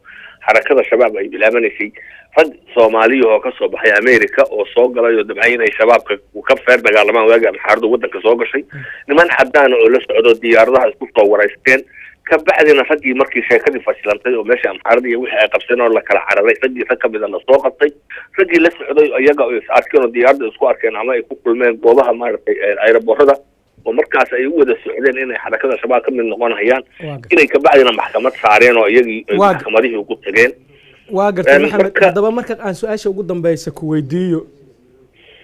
xarakada shabaab ay bilaabanaysay, rag Soomaaliya oo kasoo baxay America oo soo galay oo damcay inay shabaabka ka feer dagaalamaan waagi amxaaradu waddanka soo gashay, niman xadaana oo la socdo diyaaradaha isku soo waraysteen. Ka bacdina raggii markii sheekadii fashilantay oo meesha amxaarada iyo wixii ay qabseen oo la kala cararay, raggii rag kamida lasoo qabtay, raggii la socday iyaga oo is arkeen oo diyaaradda isku arkeen ama ay ku kulmeen goobaha maaragtay aeroboorada oo markaas ay u wada socdeen inay xarakada shabaab ka mid noqonayaan, Waa gartay. inay kabacdina maxkamad saareen oo iyagii ay maxkamadihii ugu tageen. Waa gartay. Maxamed, haddaba marka aan su-aasha ugu dambeysa ku weydiiyo,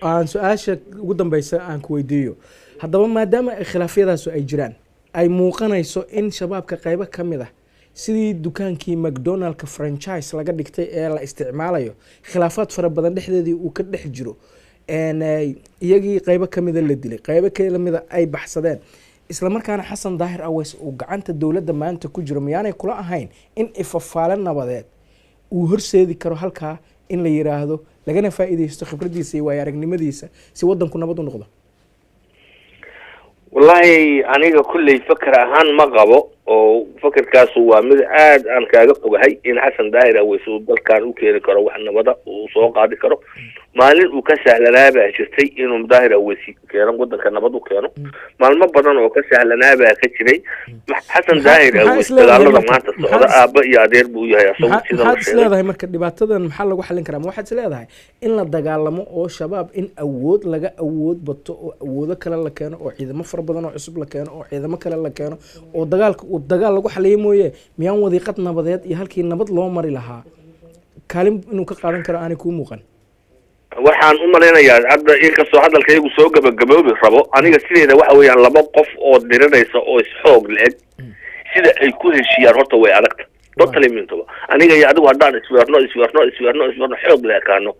aan su-aasha ugu dambeysa aan ku weydiiyo haddaba, maadaama ay khilaafyadaasu ay jiraan, ay muuqanayso in shabaabka qaybo ka mid ah sidii dukaankii McDonaldka franchise laga dhigtay ee la isticmaalayo, khilaafaad fara badan dhexdeedii uu ka dhex jiro, iyagii qaybo ka mida la dilay, qaybo kamida ay baxsadeen, isla markaana Xasan Daahir Aweys uu gacanta dowladda maanta ku jiro, miyaanay kula ahayn in ifafaale nabadeed uu horseedi karo halkaa in la yiraahdo, lagana faa'iidaysto khibraddiisa iyo waayo aragnimadiisa si waddanku nabad u noqdo? Wallahi aniga kulley faker ahaan ma qabo, oo fakerkaasu waa mid aad aan kaaga fogahay in Xasan Daahir Aweys uu dalkan u keeni karo wax nabada uu soo qaadi karo. Maalin uu ka sahlanaa baa jirtay inuu Daahir Aweys keeno waddanka nabad u keeno, maalmo badan oo ka sahlanaa baa ka jiray. Xasan Daahir Maxaa Aweys isleedahay dagaalada marka? maanta socda aabba iyo adeer buu yahay asagu, sida la Maxaad sheegay. isleedahay marka dhibaatadan maxaa lagu xallin karaa? Ma waxaad isleedahay in la dagaalamo oo shabaab in awood laga awood bato oo awoodo kale la keeno oo ciidamo fara badan oo cusub la keeno oo ciidamo kale la keeno oo dagaalka uu dagaal lagu xaliyo mooye, miyaan wadiiqad nabadeed iyo halkii nabad loo mari lahaa kaalin inuu ka qaadan karo aanay kuu muuqan? Waxaan u malaynayaa hadda, inkastoo hadalkaygu soo gabagaboobi rabo, aniga sideeda waxa weeyaan laba qof oo diriraysa oo isxoog la-eg sida ay ku heshiiyaan horta way adagta totally mintoba. Aniga iyo adigu haddaan isweerno isweerno isweerno isweerno xoog la ekaano,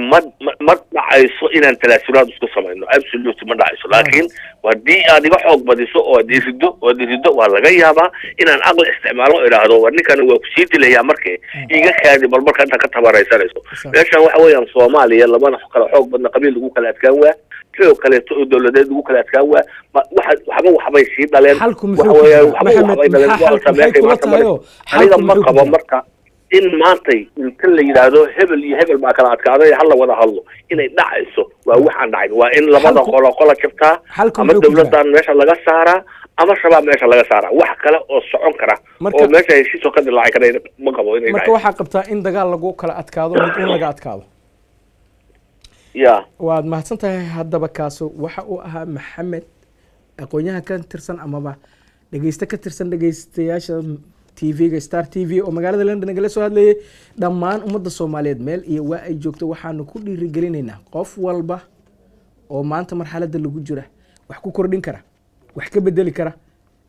ma dhacayso inaan talaasulaad isku samayno, absolute ma dhacayso. Laakiin haddii aad iga xoog badiso oo aad irido oo aad irido, waa laga yaabaa inaan aqli isticmaalo oo idhaahdo war ninkan waa kusii dilayaa, markee iga kaadi bal marka intaa ka tabaraysanayso. Meeshan waxa weeyaan Soomaaliya lamana kala xoog badna, qabiil lagu kala adkaan waa, xoog kaleeto oo dowladeed lagu kala adkaan waa. Waxba waxbay sii dhaleen. Xalku Waxa muxuu ku weeyaan jiraa waxba Maxamed? waxbay dhaleen. Maxaa Waa xalku maxay meeshay kula maanta tahay oo marayso. Aniga xalku ma muxuu ku qabo jiraa? Marka In maantay inta la yidhaahdo hebel iyo hebel baa kala adkaaday, hal la wada hadlo, inay dhacayso waa waxaan dhacayn. Waa in labada qolo qola jabtaa, ama dawladdan meesha laga saaraa ama shabaab meesha laga saaraa. Wax kale oo socon kara oo meesha heshiisoo ka dilaaci kara ma qabo inay. Marka waxaa qabtaa in dagaal lagu kala adkaado, mid in laga adkaado. Ya, waad mahadsan tahay. Haddaba kaasu waxa uu ahaa Maxamed, aqoon-yahan ka tirsan amaba dhegeyste ka tirsan dhegeystayaasha TV-ga Star TV oo magaalada London nagala soo hadlayay. Dhammaan ummadda Soomaaliyeed meel iyo waa ay joogto waxaanu ku dhiirigelinaynaa qof walba oo maanta marxaladda lagu jira wax ku kordhin kara, wax ka bedeli kara,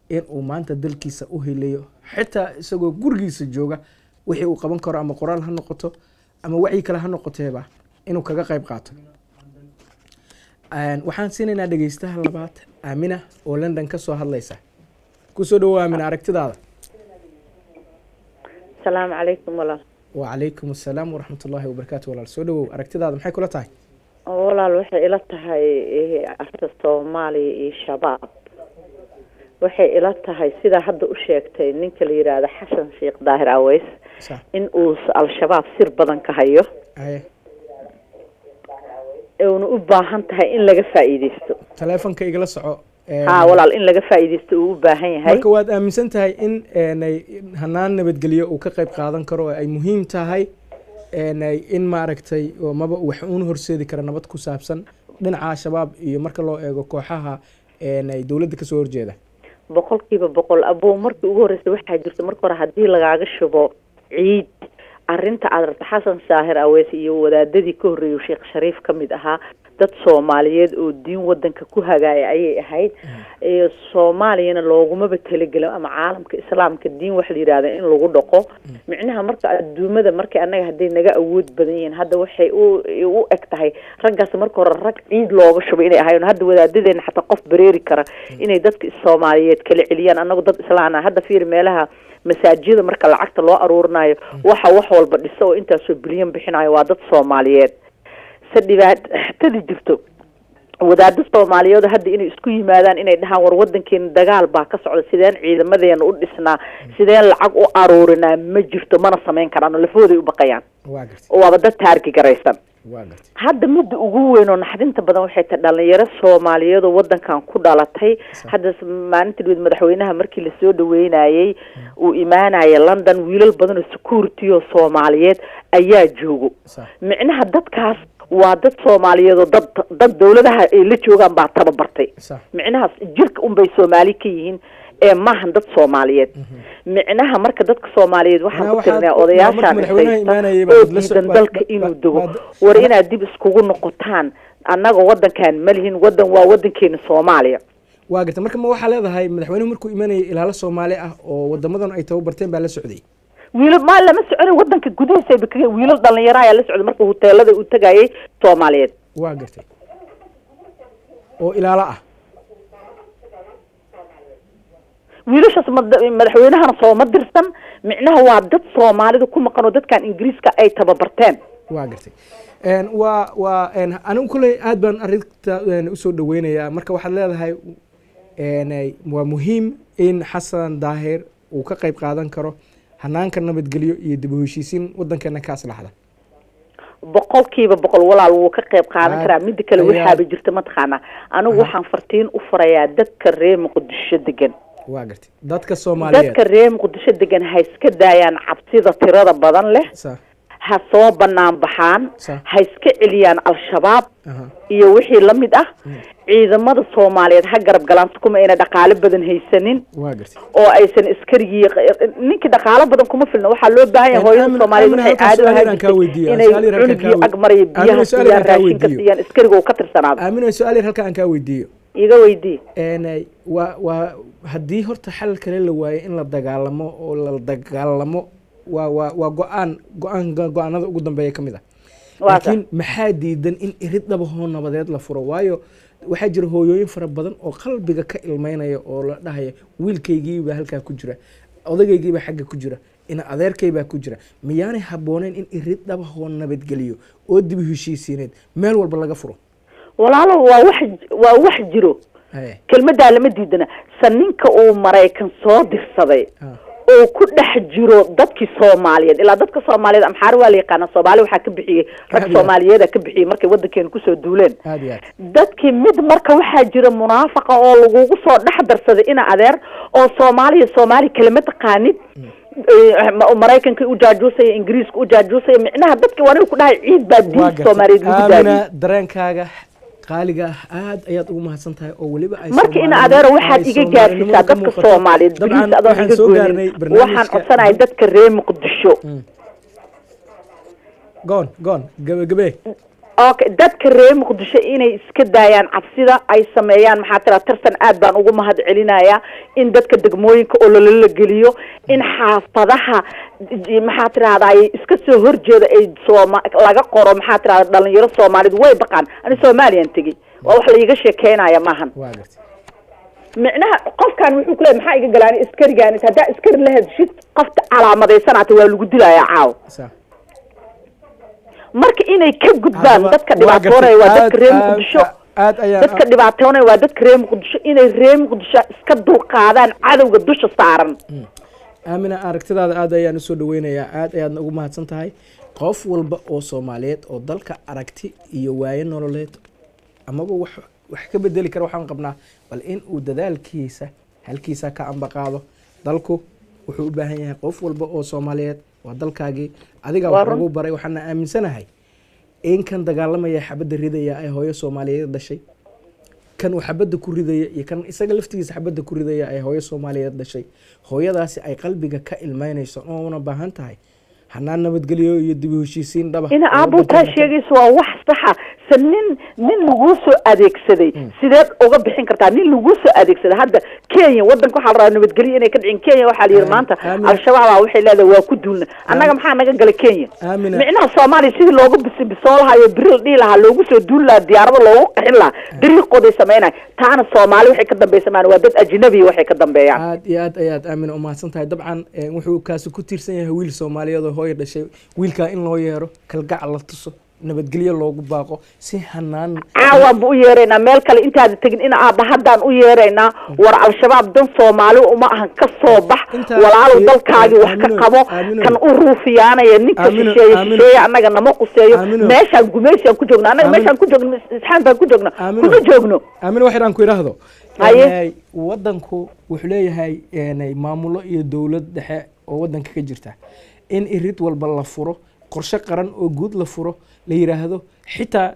in uu maanta dalkiisa u helayo, xitaa isagoo gurigiisa jooga, wixii uu qaban karo, ama qoraal ha noqoto ama wacyi kale ha noqoteeba, inuu kaga qayb qaato. Waxaan siinaynaa dhegeystaha labaad, Aamina oo London ka soo hadlaysa. Kusoo dhawow Aamina, aragtidaada. Asalaamu calaykum walaal. Wacalaykum assalaam waraxmat ullaahi wabarakaatu. Walaal, soo dhawow, aragtidaada maxay kula tahay? Walaal, waxay ila tahay arrinta Soomaaliya iyo Shabaab, waxay ila tahay sidaa hadda u sheegtay ninka la yidhaahdo Xasan Sheekh Daahir Aweys in uu Al-Shabaab sir badan ka hayo, uuna u baahan tahay in laga faa'iideysto. Taleefonka igala soco. Ha walaal, in laga faa'iideysto uu u baahan yahay. Marka waad aaminsan tahay in hanaan nabadgelyo uu ka qayb qaadan karo oo ay muhiim tahay in maaragtay maba wax uun horseedi kara nabad ku saabsan dhinaca Al-Shabaab iyo marka loo eego kooxaha dowladda kasoo horjeeda? 100%. Abow, markii ugu horreysay waxaa jirta, marka hore haddii lagaaga shubo ciid arrinta aad rabto, Xasan Saahir Aweys iyo wadaadadii ka horreeyay, Sheekh Shariif ka mid ahaa, dad Soomaaliyeed oo diin wadanka ku hagaaya ayay ahayd. Soomaaliyana loogumaba talagelin ama caalamka Islaamka diin wax la yidhahda in lagu dhaqo micnaha. Marka adduumada markay annaga hadday naga awood badan yihiin, hadda waxay u eg tahay raggaas marka hore rag ciid looga shubay inay ahaayeen. Hadda wadaadadeena xataa qof bareeri kara inay dadka Soomaaliyeed kala celiyaan, annagu dad islaana. Hadda fiir meelaha masaajida marka lacagta loo aruurinayo, waxa wax walba dhiso oo intaasoo bilyan bixinayo waa dad Soomaaliyeed. Se dhibaatadii jirto, wadaado Soomaaliyeed hadda inay isku yimaadaan, inay dhahaan war wadankeena dagaal baa ka socda, sideen ciidamadeena u dhisnaa, sideen lacag u aruurinaa, ma jirto, mana samayn karaan oo lafahooday u baqayaan, waaba dad taargi garaysan. Hadda midda ugu weyn oo naxdinta badan waxay tahay dhalinyaro Soomaaliyeed oo wadankan ku dhalatay. Hadda maalinta dhaweyd madaxweynaha markii lasoo dhaweynayey uu imaanaya London, wiilal badan oo security oo Soomaaliyeed ayaa joogo. Micnaha dadkaas waa dad Soomaaliyeed oo dad dawladaha ay la joogaan baa tababartay. Micnahaas jirka unbay Soomaali ka yihiin ee maahan dad Soomaaliyeed. Micnaha marka dadka Soomaaliyeed waxaan ku tirinayaa odayaashaan ishaysta oo diidan dalka inuu dego, war inaad dib iskugu noqotaan. Annaga wadankan ma lihin, wadan waa wadankeena Soomaaliya. Waa garta. Marka ma waxaa leedahay madaxweynuhu markuu imanayay ilaalo Soomaali ah oo wadamadan ay tababarteen baa la socday? Wiilal ma lama soconin, wadanka gudihiisa ba kaga wiilal dhalinyaro ayaa la socday marka huteelada uu tagayay Soomaaliyeed. Waa gartay, oo ilaalo ah. Wiilashaas madaxweynahana sooma dirsan, micnaha waa dad Soomaalida ku maqan oo dadkan Ingiriiska ay tababarteen. Waa gartay. Waa anigu kuley aad baan arrinta usoo dhaweynayaa. Marka waxaad leedahay waa muhiim in Xasan Daahir uu ka qayb qaadan karo hanaanka nabadgelyo iyo dib u heshiisiin wadankeena ka aslaxda. 100% walaal, wuu ka qayb qaadan karaa. Mida kale waxaaba jirta mataqaanaa, anigu waxaan fartiin u furayaa dadka reer Muqdisho degan. Waa gartay, dadka Soomaaliyeed. Dadka reer Muqdisho degan ha iska daayaan cabsida tirada badan leh, ha soo banaan baxaan, ha iska celiyaan Al-Shabaab iyo wixii la mid ah. Ciidamada Soomaaliyeed ha garab galaan, kuma ayna dhaqaale badan haysanin oo aysan iskarigii ninkii dhaqaale badan kuma filna. Waxaa loo baahan yahay hooyada Soomaaliyeed waxay caado ahaan jirtay inay cunugii ag maraya biyaha siiyaan, raashinka siiyaan, iskariga uu ka tirsanaado. Aamino, su-aal yar halka aan kaa weydiiyo. Iga weydii. Waa haddii horta xal kale la waayo in la dagaalamo oo la dagaalamo waa go-aan go-aanada ugu dambeeya ka mid ah, laakiin maxaa diidan in irid dhabahoo nabadeed la furo? Waayo waxaa jira hooyooyin fara badan oo qalbiga ka ilmeynaya oo la dhahaya wiilkaygiibaa halkaa ku jira, odagaygiibaa xagga ku jira, ina adeerkaybaa ku jira. Miyaanay habbooneyn in irid dhabahoo nabadgeliyo oo dib u heshiisiineed meel walba laga furo? Walaalo, waa wax jiro, kelmaddaa lama diidana. Sa ninka uu Maraykan soo dirsaday Oo ku dhex jiro dadkii Soomaaliyeed, ilaa dadka Soomaaliyeed Amxaar waa la yaqaana. Soomaali waxaa ka bixiyey rag Soomaaliyeeda ka bixiyey markay wadankeena kusoo duuleen. Aad iyo aad. Dadkii mid marka waxaa jira munaafaqa oo lagugu soo dhex darsaday, ina adeer, oo Soomaaliya Soomaali kalama taqaanid, Maraykanka u jaajuusaya, Ingiriiska u jaajuusaya. Micnaha dadki waa ku dhahay ciid baa Waa diinta gartay. Soomaaliyeed lagu Aamina, daadiyey. Dareenkaaga qaaliga ah aad ayaad ugu mahadsan tahay, oo weliba ay Marka ina adeero, waxaad ay iga Soomaalinimadu gaarsiisaa ka dadka muuqato. Soomaaliyeed Dabcan, bariis adoon waxaan iga soo goynin. gaarnay Waxaan barnaamijka codsanahay dadka reer Muqdisho. Goon goon gabagabe. Okay, dadka reer Muqdisho inay iska daayaan cabsida ay sameeyaan. Maxaa tiraa, Tarsan aad baan ugu mahad celinayaa in dadka degmooyinka olole la geliyo, in xaafadaha maxaa tirahdaa ay iska soo horjeeda ay sooma laga qoro. Maxaa tirahda, dhalinyaro Soomaaliyeed way baqaan. Ani Soomaaliyaan tegey, waa wax laiga sheekeynaya maahan. Waa gartay. Micnaha qofkan wuxuu ku leeyahay, maxaa iga galaan iskarigaan? Haddaa iskari la hadshid, qofta calaamadaysanata waa lagu dilayaa caawa. Marka inay ka gudbaan Haddaba, dadka waa dhibaatoonaya waa gartay. dadka reer Muqdisho. Aad ayaan Dadka dhibaatoonaya waa dadka reer Muqdisho, inay reer Muqdisho iska dulqaadaan cadowga dusha saaran. Aamina, aragtidaada aad ayaan usoo dhaweynayaa, aad ayaadna ugu mahadsan tahay. Qof walba oo Soomaaliyeed oo dalka aragti iyo waayo nololeed amaba wax ka bedeli kara, waxaan qabnaa bal in uu dadaalkiisa halkiisa ka ambaqaado. Dalku wuxuu u baahan yahay qof walba oo Soomaaliyeed. Waa dalkaagii adiga Waa wax run. lagu baray. Waxaana aaminsanahay in kan dagaalamaya, xabadda ridaya, ay hooyo Soomaaliyeed dhashay, kan uu xabadda ku ridaya iyo kan isaga laftigiisa xabadda ku ridaya ay hooyo Soomaaliyeed dhashay, hooyadaasi ay qalbiga ka ilmeynayso oona baahan tahay hanaan nabadgelyo iyo dib u heshiisiin dhaba Ina oo aabuutaa waddankeena sheegayso waa wax saxa. Se nin laguu soo adeegsaday sideed uga bixin kartaa? Nin laguu soo adeegsaday hadda Kenya wadanka waxaa la rabaa nabadgelyo inay ka dhicin. Kenya waxaa la yidhi maanta Aamina. Al-Shabaabaa waxay leedahay waa ku duulna. Annaga maxaa naga gala Kenya? Aamina. Micnaha Soomaaliya sidii loogu bisibisoo lahaa iyo beri la dhihi lahaa, loogu soo duuli lahaa, diyaarado loogu qaxin lahaa, dariiqooday sameynaya. Taana Soomaali waxay ka dambaysa maan, waa dad ajnabi waxay ka dambeeyaan. Aad iyo aad ayaad, Aamina, umahadsan tahay. Dabcan wuxuu kaasi ku tiirsan yahay wiil Soomaaliyeed oo hooyo dhashay. Wiilkaa in loo yeero, kalgacal la tuso, nabadgelyo loogu baaqo si hanaan Caawaan bu u yeeraynaa, meel kale intaada tegin ina aabba haddaan u yeeraynaa. War Al-Shabaab dan Soomaali uma ahan, ka soo bax. Walaalow, dalkaagii wax ka Aamino, qabo. Aamino. Kan u ruufiyaanaya ninka Aamino, shisheeye, Aamino. shisheeye annaga nama quseeyo. Aamino. Meeshaan gumaysiaan ku joogno annaga. Aamino. Meeshaan ku joogno isxaan baan ku joogno. Aamino. Kuma joogno. Aamino, wax yaraan ku idhaahdo. Haye. Wadanku wuxuu leeyahay maamulo iyo dowlad dhexe oo wadanka ka jirta. In irid walba la furo, qorshe qaran oo guud la furo, la yiraahdo xitaa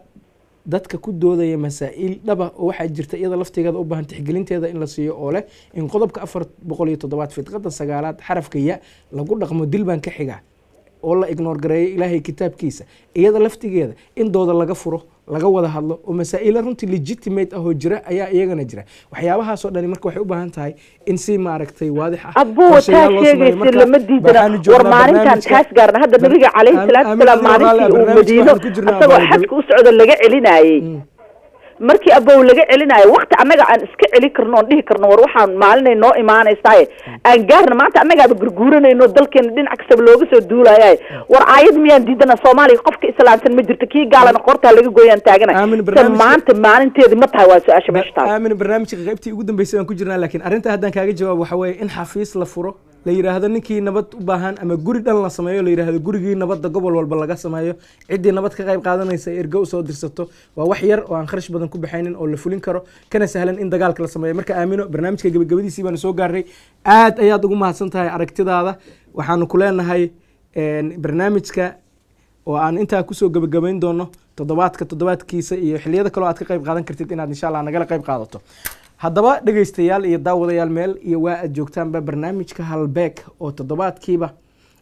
dadka ku doodaya masaa'il dhaba oo waxaa jirta iyada laftigeeda u baahan tixgelinteeda in la siiyo, oo leh in qodobka 407aad fidqada 9aad xarafka ya lagu dhaqmo, dil baan ka xigaa, oo la ignore gareeyo Ilaahay kitaabkiisa, iyada laftigeeda in dooda laga furo, laga wada hadlo, oo masaa'ilo runtii legitimate ah oo jira ayaa iyagana jira. Waxyaabahaasoo dhani marka waxay u baahan tahay in si maaragtay waadix ah Abuu, taa qorshayaal loo sameeyo. sheegaysa Marka lama diidana. waxaanu War joognaa maalintaan taas gaarna hadda nabiga calayhi salaatu Aamin, wasalaam adiga raalli ah, maalintii uu barnaamijka Madiino waxaan ku jirnaa asagoo abaalgel. xajka u socda laga celinayey, markii abow laga celinayo, waqti annaga aan iska celi karno oon dhihi karno war waxaan maalinay noo imaanaysaaye aan gaarna. Maanta annagaaba gurguuranayno, dalkeena dhinac kastaba looga soo duulayaye. War aayad miyaan diidana? Soomaaliya qofka islaamsan ma jirto, kii gaalana qoortaa laga gooyaan taaganay. Aamin, Se barnaamijka maanta maalinteedi ma tahay? Waa su-aasha meesha taal. Aamin, barnaamijka qaybtii ugu dambeysay baan ku jirnaa, laakiin arrinta haddaan kaaga jawaabo waxa weeye in xafiis la furo, la yidhaahdo ninkii nabad u baahan, ama guri dhan la sameeyo, la yidhaahdo gurigii nabadda gobol walba laga sameeyo, ciddii nabad ka qayb qaadanaysa ay ergo usoo dirsato. Waa wax yar oo aan kharash badan ku baxaynin oo la fulin karo, kana sahlan in dagaalka la sameeyo. Marka Aamino, barnaamijka gabagabadiisii baanu soo gaarnay. Aad ayaad ugu mahadsan tahay aragtidaada. Waxaanu ku leenahay barnaamijka oo aan intaa kusoo gebagabayn doono toddobaadka toddobaadkiisa iyo xilliyada kaleo aad ka qayb qaadan kartid inaad insha Allah nagala qayb qaadato. Haddaba dhegaystayaal iyo daawadayaal, meel iyo waa aad joogtaanba, barnaamijka Halbeeg oo toddobaadkiiba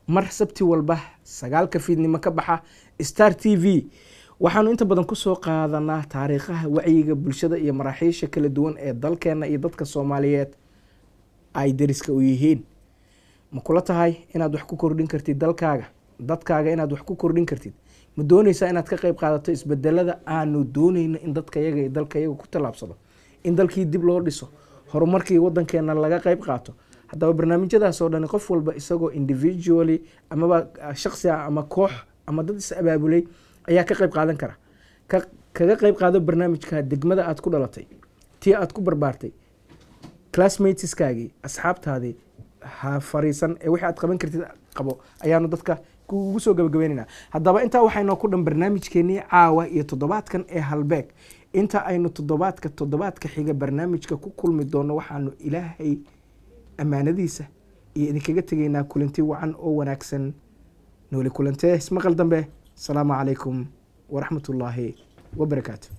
mar Sabti walba 9-ka fiidnimo ka baxa Star TV, waxaanu inta badan kusoo qaadanaa taariikhaha wacyiga bulshada iyo maraaxiisha kala duwan ee dalkeena iyo dadka Soomaaliyeed ay deriska u yihiin. Ma kula tahay inaad wax ku kordhin kartid dalkaaga, dadkaaga inaad wax ku kordhin kartid? Ma dooneysaa inaad ka qayb qaadato isbedelada aanu dooneyno in dadkayaga iyo dalkayaga ku tallaabsado, in dalkii dib loo dhiso, horumarkii wadankeena laga qayb qaato? Haddaba barnaamijyadaas oo dhani qof walba isagoo individually amaba shaksi ah ama koox ama dad is abaabulay ayaa ka qayb qaadan kara. Kaga qayb qaado barnaamijka degmada aad ku dhalatay, tii aad ku barbaartay, classmateskaagii, asxaabtaadii. Ha fariisan ee wixii aad qaban kartid qabo ayaanu dadka ugu soo gabagabaynaynaa. Haddaba intaa waxaynoo ku dhan barnaamijkeenii caawa iyo toddobaadkan ee Halbeeg. Inta aynu toddobaadka xiga barnaamijka ku kulmi doono, waxaanu Ilaahay ammaanadiisa iyo idinkaga tegaynaa kulanti wacan oo wanaagsan. Nooli kulantee, ismaqal dambe. Asalaamu calaykum waraxmatullaahi wabarakaatu.